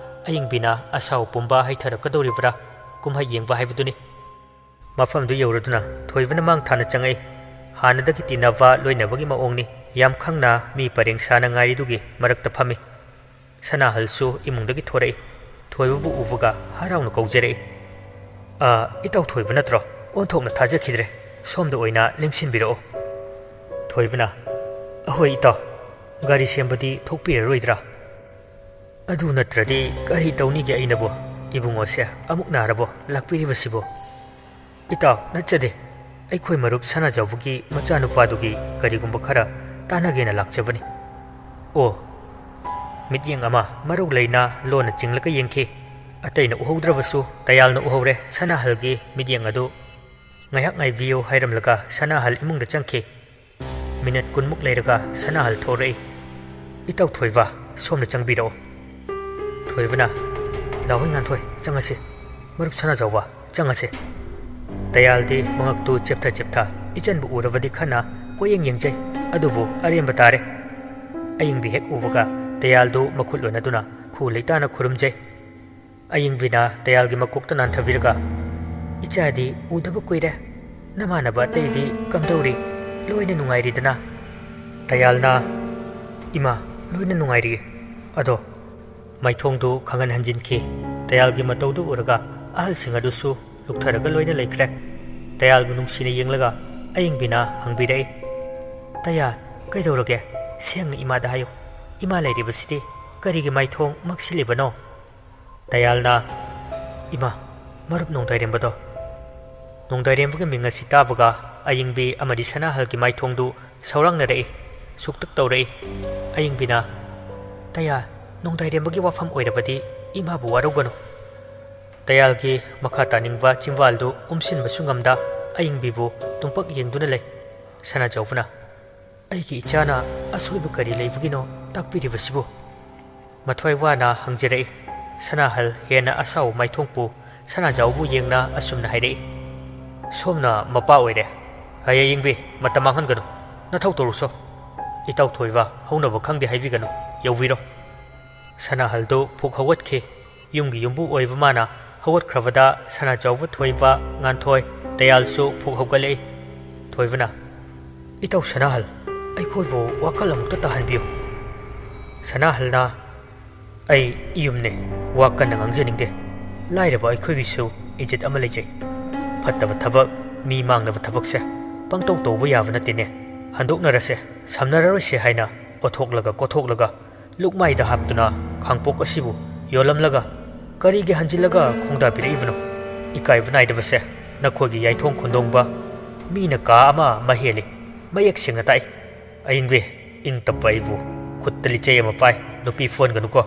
ꯑꯌꯤꯡꯕꯤꯅ ꯑꯁꯥꯎ ꯄꯨꯝꯕ ꯍꯩꯊꯔꯛꯀꯗꯧꯔꯤꯕ꯭ꯔꯥ? ꯀꯨꯝꯍꯩ ꯌꯦꯡꯕ ꯍꯥꯏꯕꯗꯨꯅꯤ꯫ ꯃꯐꯝꯗꯨ ꯌꯧꯔꯗꯨꯅ ꯊꯣꯏꯕꯅ ꯃꯥꯡ ꯊꯥꯅ ꯆꯪꯉꯛꯏ꯫ ꯍꯥꯟꯅꯗꯒꯤ ꯇꯤꯟꯅꯕ ꯂꯣꯏꯅꯕꯒꯤ ꯃꯑꯣꯡꯅꯤ꯫ ꯌꯥꯝ ꯈꯪꯅ ꯃꯤ ꯄꯔꯦꯡ ꯁꯥꯅ ꯉꯥꯏꯔꯤꯗꯨꯒꯤ ꯃꯔꯛꯇ ꯐꯝꯃꯤ꯫ ꯁꯅꯥꯍꯜꯁꯨ ꯏꯃꯨꯡꯗꯒꯤ ꯊꯣꯔꯛꯏ꯫ ꯊꯣꯏꯕꯕꯨ ꯎꯕꯒ ꯍꯔꯥꯎꯅ ꯀꯧꯖꯔꯛꯏ꯫ "ꯑ, ꯏꯇꯥꯎ ꯊꯣꯏꯕ ꯅꯠꯇ꯭ꯔꯣ? ꯑꯣꯟꯊꯣꯛꯅ ꯊꯥꯖꯈꯤꯗ꯭ꯔꯦ꯫ ꯁꯣꯝꯗ ꯑꯣꯏꯅ ꯂꯦꯡꯁꯤꯟꯕꯤꯔꯛꯑꯣ꯫" ꯊꯣꯏꯕꯅ, "ꯑꯍꯣꯏ ꯏꯇꯥꯎ, ꯒꯥꯔꯤ ꯁꯦꯝꯕꯗꯤ ꯊꯣꯛꯄꯤꯔꯔꯣꯏꯗ꯭ꯔꯥ?" "ꯑꯗꯨ ꯅꯠꯇ꯭ꯔꯗꯤ ꯀꯔꯤ ꯇꯧꯅꯤꯒꯦ ꯑꯩꯅꯕꯨ? ꯏꯕꯨꯡꯉꯣꯁꯦ ꯑꯃꯨꯛ ꯅꯥꯔꯕꯣ ꯂꯥꯛꯄꯤꯔꯤꯕꯁꯤꯕꯣ?" "ꯏꯇꯥꯎ, ꯅꯠꯆꯗꯦ꯫ ꯑꯩꯈꯣꯏ ꯃꯔꯨꯞ ꯁꯅꯥꯖꯥꯎꯕꯒꯤ ꯃꯆꯥꯅꯨꯄꯥꯗꯨꯒꯤ ꯀꯔꯤꯒꯨꯝꯕ ꯈꯔ ꯇꯥꯟꯅꯒꯦꯅ ꯂꯥꯛꯆꯕꯅꯤ꯫" "ꯑꯣ꯫" ꯃꯤꯠꯌꯦꯡ ꯑꯃ ꯃꯔꯧ ꯂꯩꯅ ꯂꯣꯟꯅ ꯆꯤꯡꯂꯒ ꯌꯦꯡꯈꯤ꯫ ꯑꯇꯩꯅ ꯎꯍꯧꯗ꯭ꯔꯕꯁꯨ ꯇꯌꯥꯜꯅ ꯎꯍꯧꯔꯦ ꯁꯅꯥꯍꯜꯒꯤ ꯃꯤꯠꯌꯦꯡ ꯑꯗꯨ꯫ "ꯉꯥꯏꯍꯥꯛ ꯉꯥꯏꯕꯤꯌꯨ" ꯍꯥꯏꯔꯝꯂꯒ ꯁꯅꯥꯍꯜ ꯏꯃꯨꯡꯗ ꯆꯪꯈꯤ꯫ ꯃꯤꯅꯠ ꯀꯨꯟꯃꯨꯛ ꯂꯩꯔꯒ ꯁꯅꯥꯍꯜ ꯊꯣꯔꯛꯏ꯫ "ꯏꯇꯥꯎ ꯊꯣꯏꯕ, ꯁꯣꯝꯗ ꯆꯪꯕꯤꯔꯛꯑꯣ꯫" ꯊꯣꯏꯕꯅ, "ꯂꯥꯎꯍꯩ ꯉꯥꯟꯊꯣꯏ, ꯆꯪꯉꯁꯤ꯫ ꯃꯔꯨꯞ ꯁꯅꯥꯖꯥꯎꯕ, ꯆꯪꯉꯁꯤ꯫" ꯇꯌꯥꯜꯗꯤ ꯃꯉꯛꯇꯨ ꯆꯦꯞꯊ ꯆꯦꯞꯊ ꯏꯆꯟꯕꯨ ꯎꯔꯕꯗꯤ ꯈꯟꯅ ꯀꯣꯏꯌꯦꯡ ꯌꯦꯡꯖꯩ, ꯑꯗꯨꯕꯨ ꯑꯔꯦꯝꯕ ꯇꯥꯔꯦ꯫ ꯑꯌꯤꯡꯕꯤ ꯍꯦꯛ ꯎꯕꯒ ꯇꯌꯥꯜꯗꯨ ꯃꯈꯨꯠ ꯂꯣꯟꯅꯗꯨꯅ ꯈꯨ ꯂꯩꯇꯥꯅ ꯈꯨꯔꯨꯝꯖꯩ꯫ ꯑꯌꯤꯡꯕꯤꯅ ꯇꯌꯥꯜꯒꯤ ꯃꯀꯣꯛꯇ ꯅꯥꯟꯊꯕꯤꯔꯒ, "ꯏꯆꯥꯗꯤ ꯎꯗꯕ ꯀꯨꯏꯔꯦ꯫ "ꯅꯃꯥꯟꯅꯕ ꯑꯇꯩꯗꯤ ꯀꯝꯗꯧꯔꯤ? ꯂꯣꯏꯅ ꯅꯨꯡꯉꯥꯏꯔꯤꯗꯅ?" ꯇꯌꯥꯜꯅ, "ꯏꯃꯥ, ꯂꯣꯏꯅ ꯅꯨꯡꯉꯥꯏꯔꯤꯌꯦ꯫ ꯑꯗꯣ," ꯃꯥꯏꯊꯣꯡꯗꯨ ꯈꯪꯍꯟ ꯍꯟꯖꯤꯟꯈꯤ꯫ ꯇꯌꯥꯜꯒꯤ ꯃꯇꯧꯗꯨ ꯎꯔꯒ ꯑꯍꯜꯁꯤꯡ ꯑꯗꯨꯁꯨ ꯂꯨꯞꯊꯔꯒ ꯂꯣꯏꯅ ꯂꯩꯈ꯭ꯔꯦ꯫ ꯇꯌꯥꯜꯕꯨ ꯅꯨꯡꯁꯤꯅ ꯌꯦꯡꯂꯒ ꯑꯌꯤꯡꯕꯤꯅ ꯍꯪꯕꯤꯔꯛꯏ, "ꯇꯌꯥꯜ, ꯀꯩꯗꯧꯔꯒꯦ? ꯁꯦꯡꯅ ꯏꯃꯥꯗ ꯍꯥꯏꯌꯨ꯫ ꯏꯃꯥ ꯂꯩꯔꯤꯕꯁꯤꯗꯤ ꯀꯔꯤꯒꯤ ꯃꯥꯏꯊꯣꯡ ꯃꯛꯁꯤꯜꯂꯤꯕꯅꯣ?" ꯇꯌꯥꯜꯅ, "ꯏꯃꯥ, ꯃꯔꯨꯞ ꯅꯣꯡꯗꯥꯏꯔꯦꯝꯕꯗꯣ꯫" ꯅꯣꯡꯗꯥꯏꯔꯦꯝꯕꯒꯤ ꯃꯤꯡ ꯑꯁꯤ ꯇꯥꯕꯒ ꯑꯌꯤꯡꯕꯤ ꯑꯃꯗꯤ ꯁꯅꯥꯍꯜꯒꯤ ꯃꯥꯏꯊꯣꯡꯗꯨ ꯁꯧꯔꯥꯡꯅꯔꯛꯏ, ꯁꯨꯛꯇꯛ ꯇꯧꯔꯛꯏ꯫ ꯑꯌꯤꯡꯕꯤꯅ, "ꯇꯌꯥꯜ, ꯅꯣꯡꯗꯥꯏꯔꯦꯝꯕꯒꯤ ꯋꯥꯐꯝ ꯑꯣꯏꯔꯕꯗꯤ ꯏꯃꯥꯕꯨ ꯋꯥꯔꯧꯒꯅꯨ꯫" ꯇꯌꯥꯜꯒꯤ ꯃꯈꯥ ꯇꯥꯅꯤꯡꯕ ꯆꯤꯝꯕꯥꯜꯗꯨ ꯎꯝꯁꯤꯟꯕꯁꯨ ꯉꯝꯗ ꯑꯌꯤꯡꯕꯤꯕꯨ ꯇꯨꯝꯄꯛ ꯌꯦꯡꯗꯨꯅ ꯂꯩ꯫ ꯁꯅꯥꯖꯥꯎꯕꯅ, "ꯑꯩꯒꯤ ꯏꯆꯥꯅ ꯑꯁꯣꯏꯕ ꯀꯔꯤ ꯂꯩꯕꯒꯤꯅꯣ ꯇꯥꯛꯄꯤꯔꯤꯕꯁꯤꯕꯨ?" ꯃꯊ꯭ꯋꯥꯏ ꯋꯥꯅ ꯍꯪꯖꯔꯛꯏ꯫ ꯁꯅꯥꯍꯜ ꯍꯦꯟꯅ ꯑꯁꯥꯎꯕ ꯃꯥꯏꯊꯣꯡꯄꯨ ꯁꯅꯥꯖꯥꯎꯕꯨ ꯌꯦꯡꯅ ꯑꯁꯨꯝꯅ ꯍꯥꯏꯔꯛꯏ, "ꯁꯣꯝꯅ ꯃꯄꯥ ꯑꯣꯏꯔꯦ꯫ ꯍꯩ ꯑꯌꯤꯡꯕꯤ, ꯃꯇꯝ ꯃꯥꯡꯍꯟꯒꯅꯨ꯫ ꯅꯊꯧ ꯇꯧꯔꯨꯁꯣ꯫ ꯏꯇꯥꯎ ꯊꯣꯏꯕ ꯍꯧꯅꯕ ꯈꯪꯗꯦ ꯍꯥꯏꯕꯤꯒꯅꯨ꯫ ꯌꯧꯕꯤꯔꯣ꯫" ꯁꯅꯥꯍꯜꯗꯨ ꯐꯨꯛ ꯍꯧꯒꯠꯈꯤ꯫ ꯌꯨꯝꯒꯤ ꯌꯨꯝꯕꯨ ꯑꯣꯏꯕ ꯃꯥꯅ ꯍꯧꯒꯠꯈ꯭ꯔꯕꯗ ꯁꯅꯥꯖꯥꯎꯕ, ꯊꯣꯏꯕ, ꯉꯥꯟꯊꯣꯏ, ꯇꯌꯥꯜꯁꯨ ꯐꯨꯛ ꯍꯧꯒꯠꯂꯛꯏ꯫ ꯊꯣꯏꯕꯅ, "ꯏꯇꯥꯎ ꯁꯅꯥꯍꯜ, ꯑꯩꯈꯣꯏꯕꯨ ꯋꯥꯈꯜ ꯑꯃꯨꯛꯇ ꯇꯥꯍꯟꯕꯤꯌꯨ꯫" ꯁꯅꯥꯍꯜꯅ, "ꯑꯩ ꯏꯌꯨꯝꯅꯦ, ꯋꯥ ꯀꯟꯅ ꯉꯥꯡꯖꯅꯤꯡꯗꯦ꯫ ꯂꯥꯏꯔꯕ ꯑꯩꯈꯣꯏꯒꯤꯁꯨ ꯏꯖꯠ ꯑꯃ ꯂꯩꯖꯩ꯫ ꯐꯠꯇꯕ ꯊꯕꯛ, ꯃꯤ ꯃꯥꯡꯅꯕ ꯊꯕꯛꯁꯦ ꯄꯪꯇꯧ ꯇꯧꯕ ꯌꯥꯕ ꯅꯠꯇꯦꯅꯦ꯫ ꯍꯟꯗꯣꯛꯅꯔꯁꯦ, ꯁꯝꯅꯔꯔꯣꯏꯁꯦ ꯍꯥꯏꯅ ꯑꯣꯊꯣꯛꯂꯒ ꯀꯣꯊꯣꯛꯂꯒ ꯂꯨꯛꯃꯥꯏꯗ ꯍꯥꯞꯇꯨꯅ ꯈꯥꯡꯄꯣꯛ ꯑꯁꯤꯕꯨ ꯌꯣꯜꯂꯝꯂꯒ ꯀꯔꯤꯒꯤ ꯍꯟꯖꯤꯜꯂꯒ ꯈꯣꯡꯗꯥꯕꯤꯔꯛꯏꯕꯅꯣ? ꯏꯀꯥꯏꯕ ꯅꯥꯏꯗꯕꯁꯦ ꯅꯈꯣꯏꯒꯤ ꯌꯥꯏꯊꯣꯡ ꯈꯨꯟꯗꯣꯡꯕ ꯃꯤꯅ ꯀꯥ ꯑꯃ ꯑꯃ ꯍꯦꯜꯂꯤ꯫ ꯃꯌꯦꯛ ꯁꯦꯡꯅ ꯇꯥꯛꯏ꯫" ꯑꯌꯤꯡꯕꯤ, ꯏꯪ ꯇꯞꯄ ꯑꯩꯕꯨ ꯈꯨꯠꯇ ꯂꯤꯆꯩ ꯑꯃ ꯄꯥꯏ꯫ ꯅꯨꯄꯤ ꯐꯣꯟꯒꯅꯨꯀꯣ꯫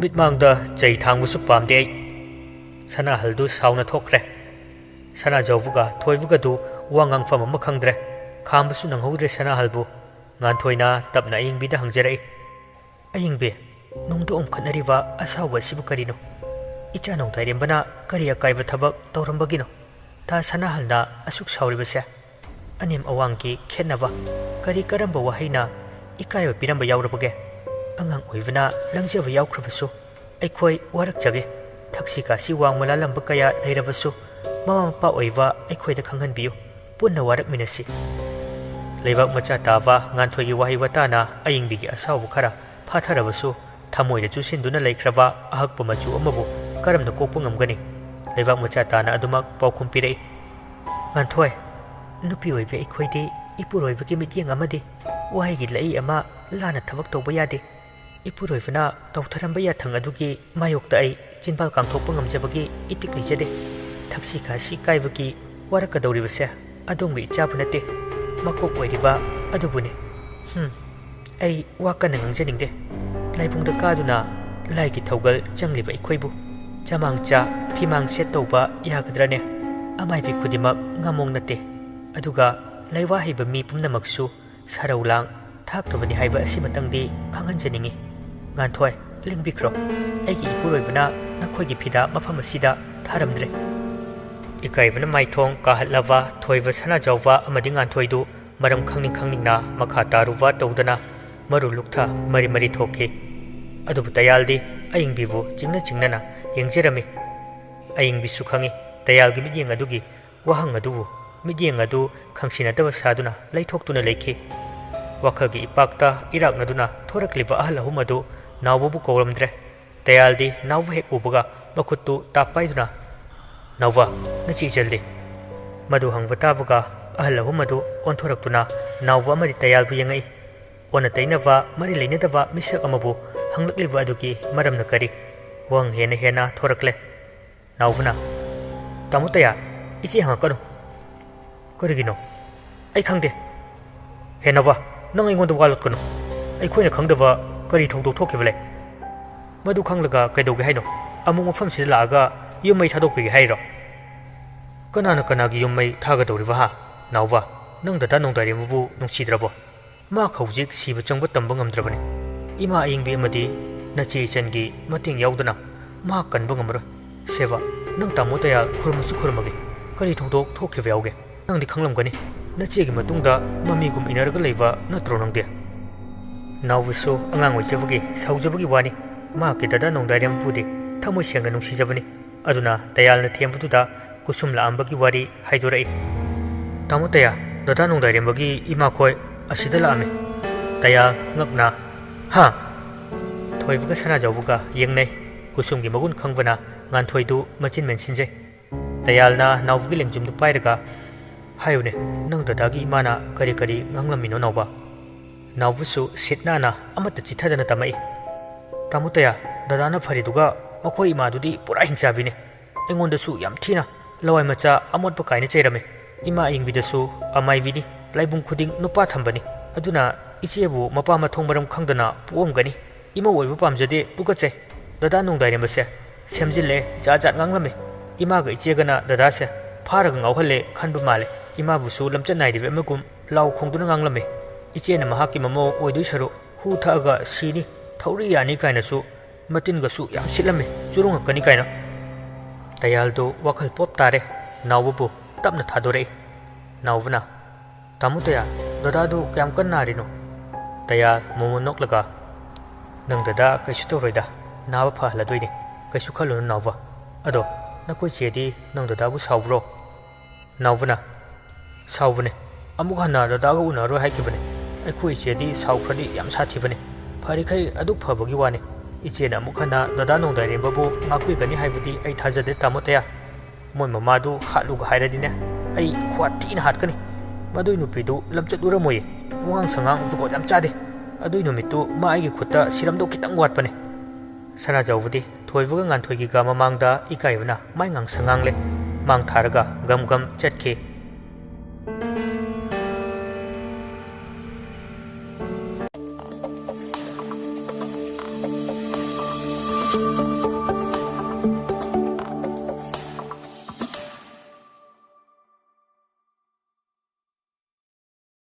ꯃꯤꯠꯃꯥꯡꯗ ꯆꯩ ꯊꯥꯡꯕꯁꯨ ꯄꯥꯝꯗꯦ ꯑꯩ꯫ ꯁꯅꯥꯍꯜꯗꯨ ꯁꯥꯎꯅ ꯊꯣꯛꯈ꯭ꯔꯦ꯫ ꯁꯅꯥꯖꯥꯎꯕꯒ ꯊꯣꯏꯕꯒꯗꯨ ꯋꯥ ꯉꯥꯡꯐꯝ ꯑꯃ ꯈꯪꯗ꯭ꯔꯦ꯫ ꯈꯥꯝꯕꯁꯨ ꯅꯪꯍꯧꯗ꯭ꯔꯦ ꯁꯅꯥꯍꯜꯕꯨ꯫ ꯉꯥꯟꯊꯣꯏꯅ ꯇꯞꯅ ꯑꯌꯤꯡꯕꯤꯗ ꯍꯪꯖꯔꯛꯏ, "ꯑꯌꯤꯡꯕꯤ, ꯅꯨꯡꯗ ꯑꯣꯝꯈꯠꯅꯔꯤꯕ ꯑꯁꯥꯎꯕ ꯑꯁꯤꯕꯨ ꯀꯔꯤꯅꯣ? ꯏꯆꯥ ꯅꯣꯡꯗꯥꯏꯔꯦꯝꯕꯅ ꯀꯔꯤ ꯑꯀꯥꯏꯕ ꯊꯕꯛ ꯇꯧꯔꯝꯕꯒꯤꯅꯣ ꯇꯥ ꯁꯅꯥꯍꯜꯅ ꯑꯁꯨꯛ ꯁꯥꯎꯔꯤꯕꯁꯦ? ꯑꯅꯦꯝ ꯑꯋꯥꯡꯒꯤ ꯈꯦꯠꯅꯕ, ꯀꯔꯤ ꯀꯔꯝꯕ ꯋꯥꯍꯩꯅ ꯏꯀꯥꯏꯕ ꯄꯤꯔꯝꯕ ꯌꯥꯎꯔꯕꯒꯦ? ꯑꯉꯥꯡ ꯑꯣꯏꯕꯅ ꯂꯪꯖꯕ ꯌꯥꯎꯈ꯭ꯔꯕꯁꯨ ꯑꯩꯈꯣꯏ ꯋꯥꯔꯛꯆꯒꯦ꯫ ꯊꯛꯁꯤ ꯈꯥꯁꯤ ꯋꯥꯡꯃ ꯂꯥꯜꯂꯝꯕ ꯀꯌꯥ ꯂꯩꯔꯕꯁꯨ ꯃꯃꯥ ꯃꯄꯥ ꯑꯣꯏꯕ ꯑꯩꯈꯣꯏꯗ ꯈꯪꯍꯟꯕꯤꯌꯨ꯫ ꯄꯨꯟꯅ ꯋꯥꯔꯛꯃꯤꯟꯅꯁꯤ꯫ ꯂꯩꯕꯥꯛ ꯃꯆꯥ ꯇꯥꯕ ꯉꯥꯟꯊꯣꯏꯒꯤ ꯋꯥꯍꯩ ꯋꯥꯇꯥꯅ ꯑꯌꯤꯡꯕꯤꯒꯤ ꯑꯁꯥꯎꯕ ꯈꯔ ꯐꯥꯊꯔꯕꯁꯨ, ꯊꯃꯣꯏꯗ ꯆꯨꯁꯤꯟꯗꯨꯅ ꯂꯩꯈ꯭ꯔꯕ ꯑꯍꯛꯄ ꯃꯆꯨ ꯑꯃꯕꯨ ꯀꯔꯝꯅ ꯀꯣꯛꯄ ꯉꯝꯒꯅꯤ? ꯂꯩꯕꯥꯛ ꯃꯆꯥ ꯇꯥꯅ ꯑꯗꯨꯃꯛ ꯄꯥꯎꯈꯨꯝ ꯄꯤꯔꯛꯏ꯫ ꯉꯥꯟꯊꯣꯏ, ꯅꯨꯄꯤ ꯑꯣꯏꯕꯤ ꯑꯩꯈꯣꯏꯗꯤ ꯏꯄꯨꯔꯣꯏꯕꯒꯤ ꯃꯤꯠꯌꯦꯡ ꯑꯃꯗꯤ ꯋꯥꯍꯩꯒꯤ ꯂꯩꯏ ꯑꯃ ꯂꯥꯟꯅ ꯊꯕꯛ ꯇꯧꯕ ꯌꯥꯗꯦ꯫ ꯏꯄꯨꯔꯣꯏꯕꯅ ꯇꯧꯊꯔꯝꯕ ꯌꯥꯊꯪ ꯑꯗꯨꯒꯤ ꯃꯥꯌꯣꯛꯇ ꯑꯩ ꯆꯤꯟꯕꯥꯜ ꯀꯥꯡꯊꯣꯛꯄ ꯉꯝꯖꯕꯒꯤ ꯏꯇꯤꯛ ꯂꯩꯖꯗꯦ꯫ ꯊꯛꯁꯤ ꯈꯥꯁꯤ ꯀꯥꯏꯕꯒꯤ ꯋꯥꯔꯛꯀꯗꯧꯔꯤꯕꯁꯦ ꯑꯗꯣꯝꯒꯤ ꯏꯆꯥꯕꯨ ꯅꯠꯇꯦ, ꯃꯀꯣꯛ ꯑꯣꯏꯔꯤꯕ ꯑꯗꯨꯕꯨꯅꯤ꯫ ꯍꯨꯝ, ꯑꯩ ꯋꯥ ꯀꯟꯅ ꯉꯥꯡꯖꯅꯤꯡꯗꯦ꯫ ꯂꯥꯏꯕꯨꯡꯗ ꯀꯥꯗꯨꯅ ꯂꯥꯏꯒꯤ ꯊꯧꯒꯜ ꯆꯪꯂꯤꯕ ꯑꯩꯈꯣꯏꯕꯨ ꯆꯃꯥꯡꯆꯥ ꯐꯤꯃꯥꯡ ꯁꯦꯠ ꯇꯧꯕ ꯌꯥꯒꯗ꯭ꯔꯅꯦ? ꯑꯃꯥꯏꯕꯤ ꯈꯨꯗꯤꯡꯃꯛ ꯉꯝꯃꯣꯡ ꯅꯠꯇꯦ꯫ ꯑꯗꯨꯒ ꯂꯩꯋꯥ ꯍꯩꯕ ꯃꯤ ꯄꯨꯝꯅꯃꯛꯁꯨ ꯁꯔꯧ ꯂꯥꯡ ꯊꯥꯛꯇꯕꯅꯤ ꯍꯥꯏꯕ ꯑꯁꯤꯃꯇꯪꯗꯤ ꯈꯪꯍꯟꯖꯅꯤꯡꯏ꯫ ꯉꯥꯟꯊꯣꯏ, ꯂꯦꯡꯕꯤꯈ꯭ꯔꯣ꯫ ꯑꯩꯒꯤ ꯏꯄꯨꯔꯣꯏꯕꯅ ꯅꯈꯣꯏꯒꯤ ꯐꯤꯗꯥ ꯃꯐꯝ ꯑꯁꯤꯗ ꯊꯥꯔꯝꯗ꯭ꯔꯦ꯫ ꯏꯀꯥꯏꯕꯅ ꯃꯥꯏꯊꯣꯡ ꯀꯥꯍꯠꯂꯕ ꯊꯣꯏꯕ ꯁꯅꯥꯖꯥꯎꯕ ꯑꯃꯗꯤ ꯉꯥꯟꯊꯣꯏꯗꯨ ꯃꯔꯝ ꯈꯪꯅꯤꯡ ꯈꯪꯅꯤꯡꯅ ꯃꯈꯥ ꯇꯥꯔꯨꯕ ꯇꯧꯗꯅ ꯃꯔꯨ ꯂꯨꯛꯊ ꯃꯔꯤ ꯃꯔꯤ ꯊꯣꯛꯈꯤ꯫ ꯑꯗꯨꯕꯨ ꯇꯌꯥꯜꯗꯤ ꯑꯌꯤꯡꯕꯤꯕꯨ ꯆꯤꯡꯅ ꯆꯤꯡꯅꯅ ꯌꯦꯡꯖꯔꯝꯃꯤ꯫ ꯑꯌꯤꯡꯕꯤꯁꯨ ꯈꯪꯏ ꯇꯌꯥꯜꯒꯤ ꯃꯤꯠꯌꯦꯡ ꯑꯗꯨꯒꯤ ꯋꯥꯍꯪ ꯑꯗꯨꯕꯨ ꯃꯤꯠꯌꯦꯡ ꯑꯗꯨ ꯈꯪꯁꯤꯟꯅꯗꯕ ꯁꯥꯗꯨꯅ ꯂꯩꯊꯣꯛꯇꯨꯅ ꯂꯩꯈꯤ꯫ ꯋꯥꯈꯜꯒꯤ ꯏꯄꯥꯛꯇ ꯏꯔꯥꯛꯅꯗꯨꯅ ꯊꯣꯔꯛꯂꯤꯕ ꯑꯍꯜ ꯑꯍꯨꯝ ꯑꯗꯨ ꯅꯥꯎꯕꯕꯨ ꯀꯧꯔꯝꯗ꯭ꯔꯦ꯫ ꯇꯌꯥꯜꯗꯤ ꯅꯥꯎꯕ ꯍꯦꯛ ꯎꯕꯒ ꯃꯈꯨꯠꯇꯨ ꯇꯥꯞ ꯄꯥꯏꯗꯨꯅ, "ꯅꯥꯎꯕ, ꯅꯆꯦ ꯏꯆꯜꯗꯤ?" ꯃꯗꯨ ꯍꯪꯕ ꯇꯥꯕꯒ ꯑꯍꯜ ꯑꯍꯨꯝ ꯑꯗꯨ ꯑꯣꯟꯊꯣꯔꯛꯇꯨꯅ ꯅꯥꯎꯕ ꯑꯃꯗꯤ ꯇꯌꯥꯜꯕꯨ ꯌꯦꯡꯉꯛꯏ꯫ ꯑꯣꯟꯅ ꯇꯩꯅꯕ, ꯃꯔꯤ ꯂꯩꯅꯗꯕ ꯃꯤꯁꯛ ꯑꯃꯕꯨ ꯍꯪꯂꯛꯂꯤꯕ ꯑꯗꯨꯒꯤ ꯃꯔꯝꯅ ꯀꯔꯤ? ꯋꯥꯍꯪ ꯍꯦꯟꯅ ꯍꯦꯟꯅ ꯊꯣꯔꯛꯂꯦ꯫ ꯅꯥꯎꯕꯅ, "ꯇꯥꯃꯣ ꯇꯌꯥꯜ, ꯏꯆꯦ ꯍꯪꯉꯛꯀꯅꯨ꯫" "ꯀꯔꯤꯒꯤꯅꯣ?" "ꯑꯩ ꯈꯪꯗꯦ꯫" "ꯍꯦ ꯅꯥꯎꯕ, ꯅꯪ ꯑꯩꯉꯣꯟꯗ ꯋꯥ ꯂꯣꯠꯀꯅꯨ꯫ ꯑꯩꯈꯣꯏꯅ ꯈꯪꯗꯕ ꯀꯔꯤ ꯊꯧꯗꯣꯛ ꯊꯣꯛꯈꯤꯕ ꯂꯩ?" "ꯃꯗꯨ ꯈꯪꯂꯒ ꯀꯩꯗꯧꯒꯦ ꯍꯥꯏꯅꯣ? ꯑꯃꯨꯛ ꯃꯐꯝꯁꯤꯗ ꯂꯥꯛꯑꯒ ꯌꯨꯝ ꯃꯩ ꯊꯥꯗꯣꯛꯄꯤꯒꯦ ꯍꯥꯏꯔꯣ?" "ꯀꯅꯥꯅ ꯀꯅꯥꯒꯤ ꯌꯨꯝ ꯃꯩ ꯊꯥꯒꯗꯧꯔꯤꯕ ꯍꯥ? ꯅꯥꯎꯕ, ꯅꯪ ꯗꯗꯥ ꯅꯣꯡꯗꯥꯏꯔꯦꯝꯕꯕꯨ ꯅꯨꯡꯁꯤꯗ꯭ꯔꯕꯣ? ꯃꯍꯥꯛ ꯍꯧꯖꯤꯛ ꯁꯤꯕ ꯆꯪꯕ ꯇꯝꯕ ꯉꯝꯗ꯭ꯔꯕꯅꯤ꯫ ꯏꯃꯥ ꯑꯌꯤꯡꯕꯤ ꯑꯃꯗꯤ ꯅꯆꯦ ꯏꯆꯟꯒꯤ ꯃꯇꯦꯡ ꯌꯥꯎꯗꯅ ꯃꯍꯥꯛ ꯀꯟꯕ ꯉꯝꯃꯔꯣꯏ꯫ ꯁꯦꯕ, ꯅꯪ ꯇꯥꯃꯣ ꯇꯌꯥꯜ ꯈꯨꯔꯨꯝꯃꯁꯨ ꯈꯨꯔꯨꯝꯃꯒꯦ꯫ ꯀꯔꯤ ꯊꯧꯗꯣꯛ ꯊꯣꯛꯈꯤꯕ ꯌꯥꯎꯒꯦ? ꯅꯪꯗꯤ ꯈꯪꯂꯝꯒꯅꯤ꯫ ꯅꯆꯦꯒꯤ ꯃꯇꯨꯡꯗ ꯃꯃꯤꯒꯨꯝ ꯏꯟꯅꯔꯒ ꯂꯩꯕ ꯅꯠꯇ꯭ꯔꯣ ꯅꯪꯗꯤ?" ꯅꯥꯎꯕꯁꯨ ꯑꯉꯥꯡ ꯑꯣꯏꯖꯕꯒꯤ ꯁꯥꯎꯖꯕꯒꯤ ꯋꯥꯅꯤ꯫ ꯃꯍꯥꯛꯀꯤ ꯗꯗꯥ ꯅꯣꯡꯗꯥꯏꯔꯦꯝꯕꯨꯗꯤ ꯊꯃꯣꯏ ꯁꯦꯡꯅ ꯅꯨꯡꯁꯤꯖꯕꯅꯤ꯫ ꯑꯗꯨꯅ ꯇꯌꯥꯜꯅ ꯊꯦꯝꯕꯗꯨꯗ ꯀꯨꯁꯨꯝ ꯂꯥꯛꯑꯝꯕꯒꯤ ꯋꯥꯔꯤ ꯍꯥꯏꯗꯣꯔꯛꯏ꯫ ꯇꯥꯃꯣ ꯇꯌꯥ, ꯗꯗꯥ ꯅꯣꯡꯗꯥꯏꯔꯦꯝꯕꯒꯤ ꯏꯃꯥꯈꯣꯏ ꯑꯁꯤꯗ ꯂꯥꯛꯑꯝꯃꯤ꯫ ꯇꯌꯥ ꯉꯛꯅ, "ꯍꯥ?" ꯊꯣꯏꯕꯒ ꯁꯅꯥꯖꯥꯎꯕꯒ ꯌꯦꯡꯅꯩ꯫ ꯀꯨꯁꯨꯝꯒꯤ ꯃꯒꯨꯟ ꯈꯪꯕꯅ ꯉꯥꯟꯊꯣꯏꯗꯨ ꯃꯆꯤꯟ ꯃꯦꯟꯁꯤꯟꯖꯩ꯫ ꯇꯌꯥꯜꯅ ꯅꯥꯎꯕꯒꯤ ꯂꯦꯡꯖꯨꯝꯗꯨ ꯄꯥꯏꯔꯒ, "ꯍꯥꯏꯌꯨꯅꯦ, ꯅꯪ ꯗꯗꯥꯒꯤ ꯏꯃꯥꯅ ꯀꯔꯤ ꯀꯔꯤ ꯉꯥꯡꯂꯝꯃꯤꯅꯣ ꯅꯥꯎꯕ?" ꯅꯥꯎꯕꯁꯨ ꯁꯤꯠ ꯅꯥꯟꯅ ꯑꯃꯠꯇ ꯆꯤꯠꯊꯗꯅ ꯇꯝꯃꯛꯏ꯫ "ꯇꯥꯃꯣ ꯇꯌꯥ, ꯗꯗꯥꯅ ꯐꯔꯤꯗꯨꯒ ꯃꯈꯣꯏ ꯏꯃꯥꯗꯨꯗꯤ ꯄꯨꯔꯥ ꯍꯤꯡꯆꯥꯕꯤꯅꯤ꯫ ꯑꯩꯉꯣꯟꯗꯁꯨ ꯌꯥꯝ ꯊꯤꯅ ꯂꯋꯥꯏ ꯃꯆꯥ ꯑꯃꯣꯠꯄ ꯀꯥꯏꯅ ꯆꯩꯔꯝꯃꯤ꯫ ꯏꯃꯥ ꯑꯌꯤꯡꯕꯤꯗꯁꯨ ꯑꯃꯥꯏꯕꯤꯅꯤ, ꯂꯥꯏꯕꯨꯡ ꯈꯨꯗꯤꯡ ꯅꯨꯄꯥ ꯊꯝꯕꯅꯤ꯫ ꯑꯗꯨꯅ ꯏꯆꯦꯕꯨ ꯃꯄꯥ ꯃꯊꯣꯡ ꯃꯔꯝ ꯈꯪꯗꯅ ꯄꯣꯛꯑꯝꯒꯅꯤ꯫ ꯏꯃꯧ ꯑꯣꯏꯕ ꯄꯥꯝꯖꯗꯦ, ꯇꯨꯀꯠꯆꯩ꯫ ꯗꯗꯥ ꯅꯣꯡꯗꯥꯏꯔꯦꯝꯕꯁꯦ ꯁꯦꯝꯖꯤꯜꯂꯦ, ꯖꯥꯠ ꯖꯥꯠ ꯉꯥꯡꯂꯝꯃꯦ꯫ ꯏꯃꯥꯒ ꯏꯆꯦꯒꯅ ꯗꯗꯥꯁꯦ ꯐꯥꯔꯒ ꯉꯥꯎꯍꯜꯂꯦ ꯈꯟꯕ ꯃꯥꯜꯂꯦ꯫ ꯏꯃꯥꯕꯨꯁꯨ ꯂꯝꯆꯠ ꯅꯥꯏꯗꯕꯤ ꯑꯃꯒꯨꯝ ꯂꯥꯎ ꯈꯣꯡꯗꯨꯅ ꯉꯥꯡꯂꯝꯃꯦ꯫ ꯏꯆꯦꯅ ꯃꯍꯥꯛꯀꯤ ꯃꯃꯧ ꯑꯣꯏꯗꯣꯏ ꯁꯔꯨꯛ ꯍꯨ ꯊꯛꯑꯒ ꯁꯤꯅꯤ, ꯊꯧꯔꯤ ꯌꯥꯅꯤ ꯀꯥꯏꯅꯁꯨ ꯃꯇꯤꯟꯒꯁꯨ ꯌꯥꯝ ꯁꯤꯠꯂꯝꯃꯤ, ꯆꯨꯔꯨꯡꯉꯛꯀꯅꯤ ꯀꯥꯏꯅ꯫ ꯇꯌꯥꯜꯗꯨ ꯋꯥꯈꯜ ꯄꯣꯞ ꯇꯥꯔꯦ, ꯅꯥꯎꯕꯕꯨ ꯇꯞꯅ ꯊꯥꯗꯣꯔꯛꯏ꯫ ꯅꯥꯎꯕꯅ, "ꯇꯥꯃꯣ ꯇꯌꯥ, ꯗꯗꯥꯗꯨ ꯀꯌꯥꯝ ꯀꯟꯅ ꯅꯥꯔꯤꯅꯣ?" ꯇꯌꯥꯜ ꯃꯣꯃꯣꯟ ꯅꯣꯛꯂꯒ, "ꯅꯪ ꯗꯗꯥ ꯀꯩꯁꯨ ꯇꯧꯔꯣꯏꯗ, ꯅꯥꯕ ꯐꯍꯜꯂꯗꯣꯏꯅꯤ, ꯀꯩꯁꯨ ꯈꯜꯂꯨꯅꯨ ꯅꯥꯎꯕ꯫ ꯑꯗꯣ ꯅꯈꯣꯏ ꯆꯦꯗꯤ ꯅꯪ ꯗꯗꯥꯕꯨ ꯁꯥꯎꯕ꯭ꯔꯣ?" ꯅꯥꯎꯕꯅ, "ꯁꯥꯎꯕꯅꯦ, ꯑꯃꯨꯛ ꯍꯟꯅ ꯗꯗꯥꯒ ꯎꯅꯔꯣꯏ ꯍꯥꯏꯈꯤꯕꯅꯦ꯫ ꯑꯩꯈꯣꯏ ꯏꯆꯦꯗꯤ ꯁꯥꯎꯈ꯭ꯔꯗꯤ ꯌꯥꯝ ꯁꯥꯊꯤꯕꯅꯦ꯫ ꯐꯔꯤꯈꯩ ꯑꯗꯨꯛ ꯐꯕꯒꯤ ꯋꯥꯅꯤ꯫ ꯏꯆꯦꯅ ꯑꯃꯨꯛ ꯍꯟꯅ ꯗꯗꯥ ꯅꯣꯡꯗꯥꯏꯔꯦꯝꯕꯕꯨ ꯉꯥꯛꯄꯤꯒꯅꯤ ꯍꯥꯏꯕꯗꯤ ꯑꯩ ꯊꯥꯖꯗ꯭ꯔꯦ ꯇꯥꯃꯣ ꯇꯌꯥ꯫ ꯃꯣꯏ ꯃꯃꯥꯗꯨ ꯍꯥꯠꯂꯨꯒ ꯍꯥꯏꯔꯗꯤꯅꯦ, ꯑꯩ ꯈꯨꯍꯥꯠ ꯊꯤꯅ ꯍꯥꯠꯀꯅꯤ꯫ ꯃꯗꯨꯏ ꯅꯨꯄꯤꯗꯨ ꯂꯝꯆꯠ ꯎꯔꯝꯃꯣꯏꯌꯦ, ꯋꯥꯉꯥꯡ ꯁꯉꯥꯡ ꯖꯨꯒꯣꯠ ꯌꯥꯝ ꯆꯥꯗꯦ꯫ ꯑꯗꯨꯏ ꯅꯨꯃꯤꯠꯇꯨ ꯃꯥ ꯑꯩꯒꯤ ꯈꯨꯠꯇ ꯁꯤꯔꯝꯗꯧ ꯈꯤꯇꯪ ꯋꯥꯠꯄꯅꯦ꯫" ꯁꯅꯥꯖꯥꯎꯕꯗꯤ ꯊꯣꯏꯕꯒ ꯉꯥꯟꯊꯣꯏꯒꯤꯒ ꯃꯃꯥꯡꯗ ꯏꯀꯥꯏꯕꯅ ꯃꯥꯏ ꯉꯥꯡꯁꯪ ꯉꯥꯡꯂꯦ꯫ ꯃꯥꯡ ꯊꯥꯔꯒ ꯒꯝ ꯒꯝ ꯆꯠꯈꯤ꯫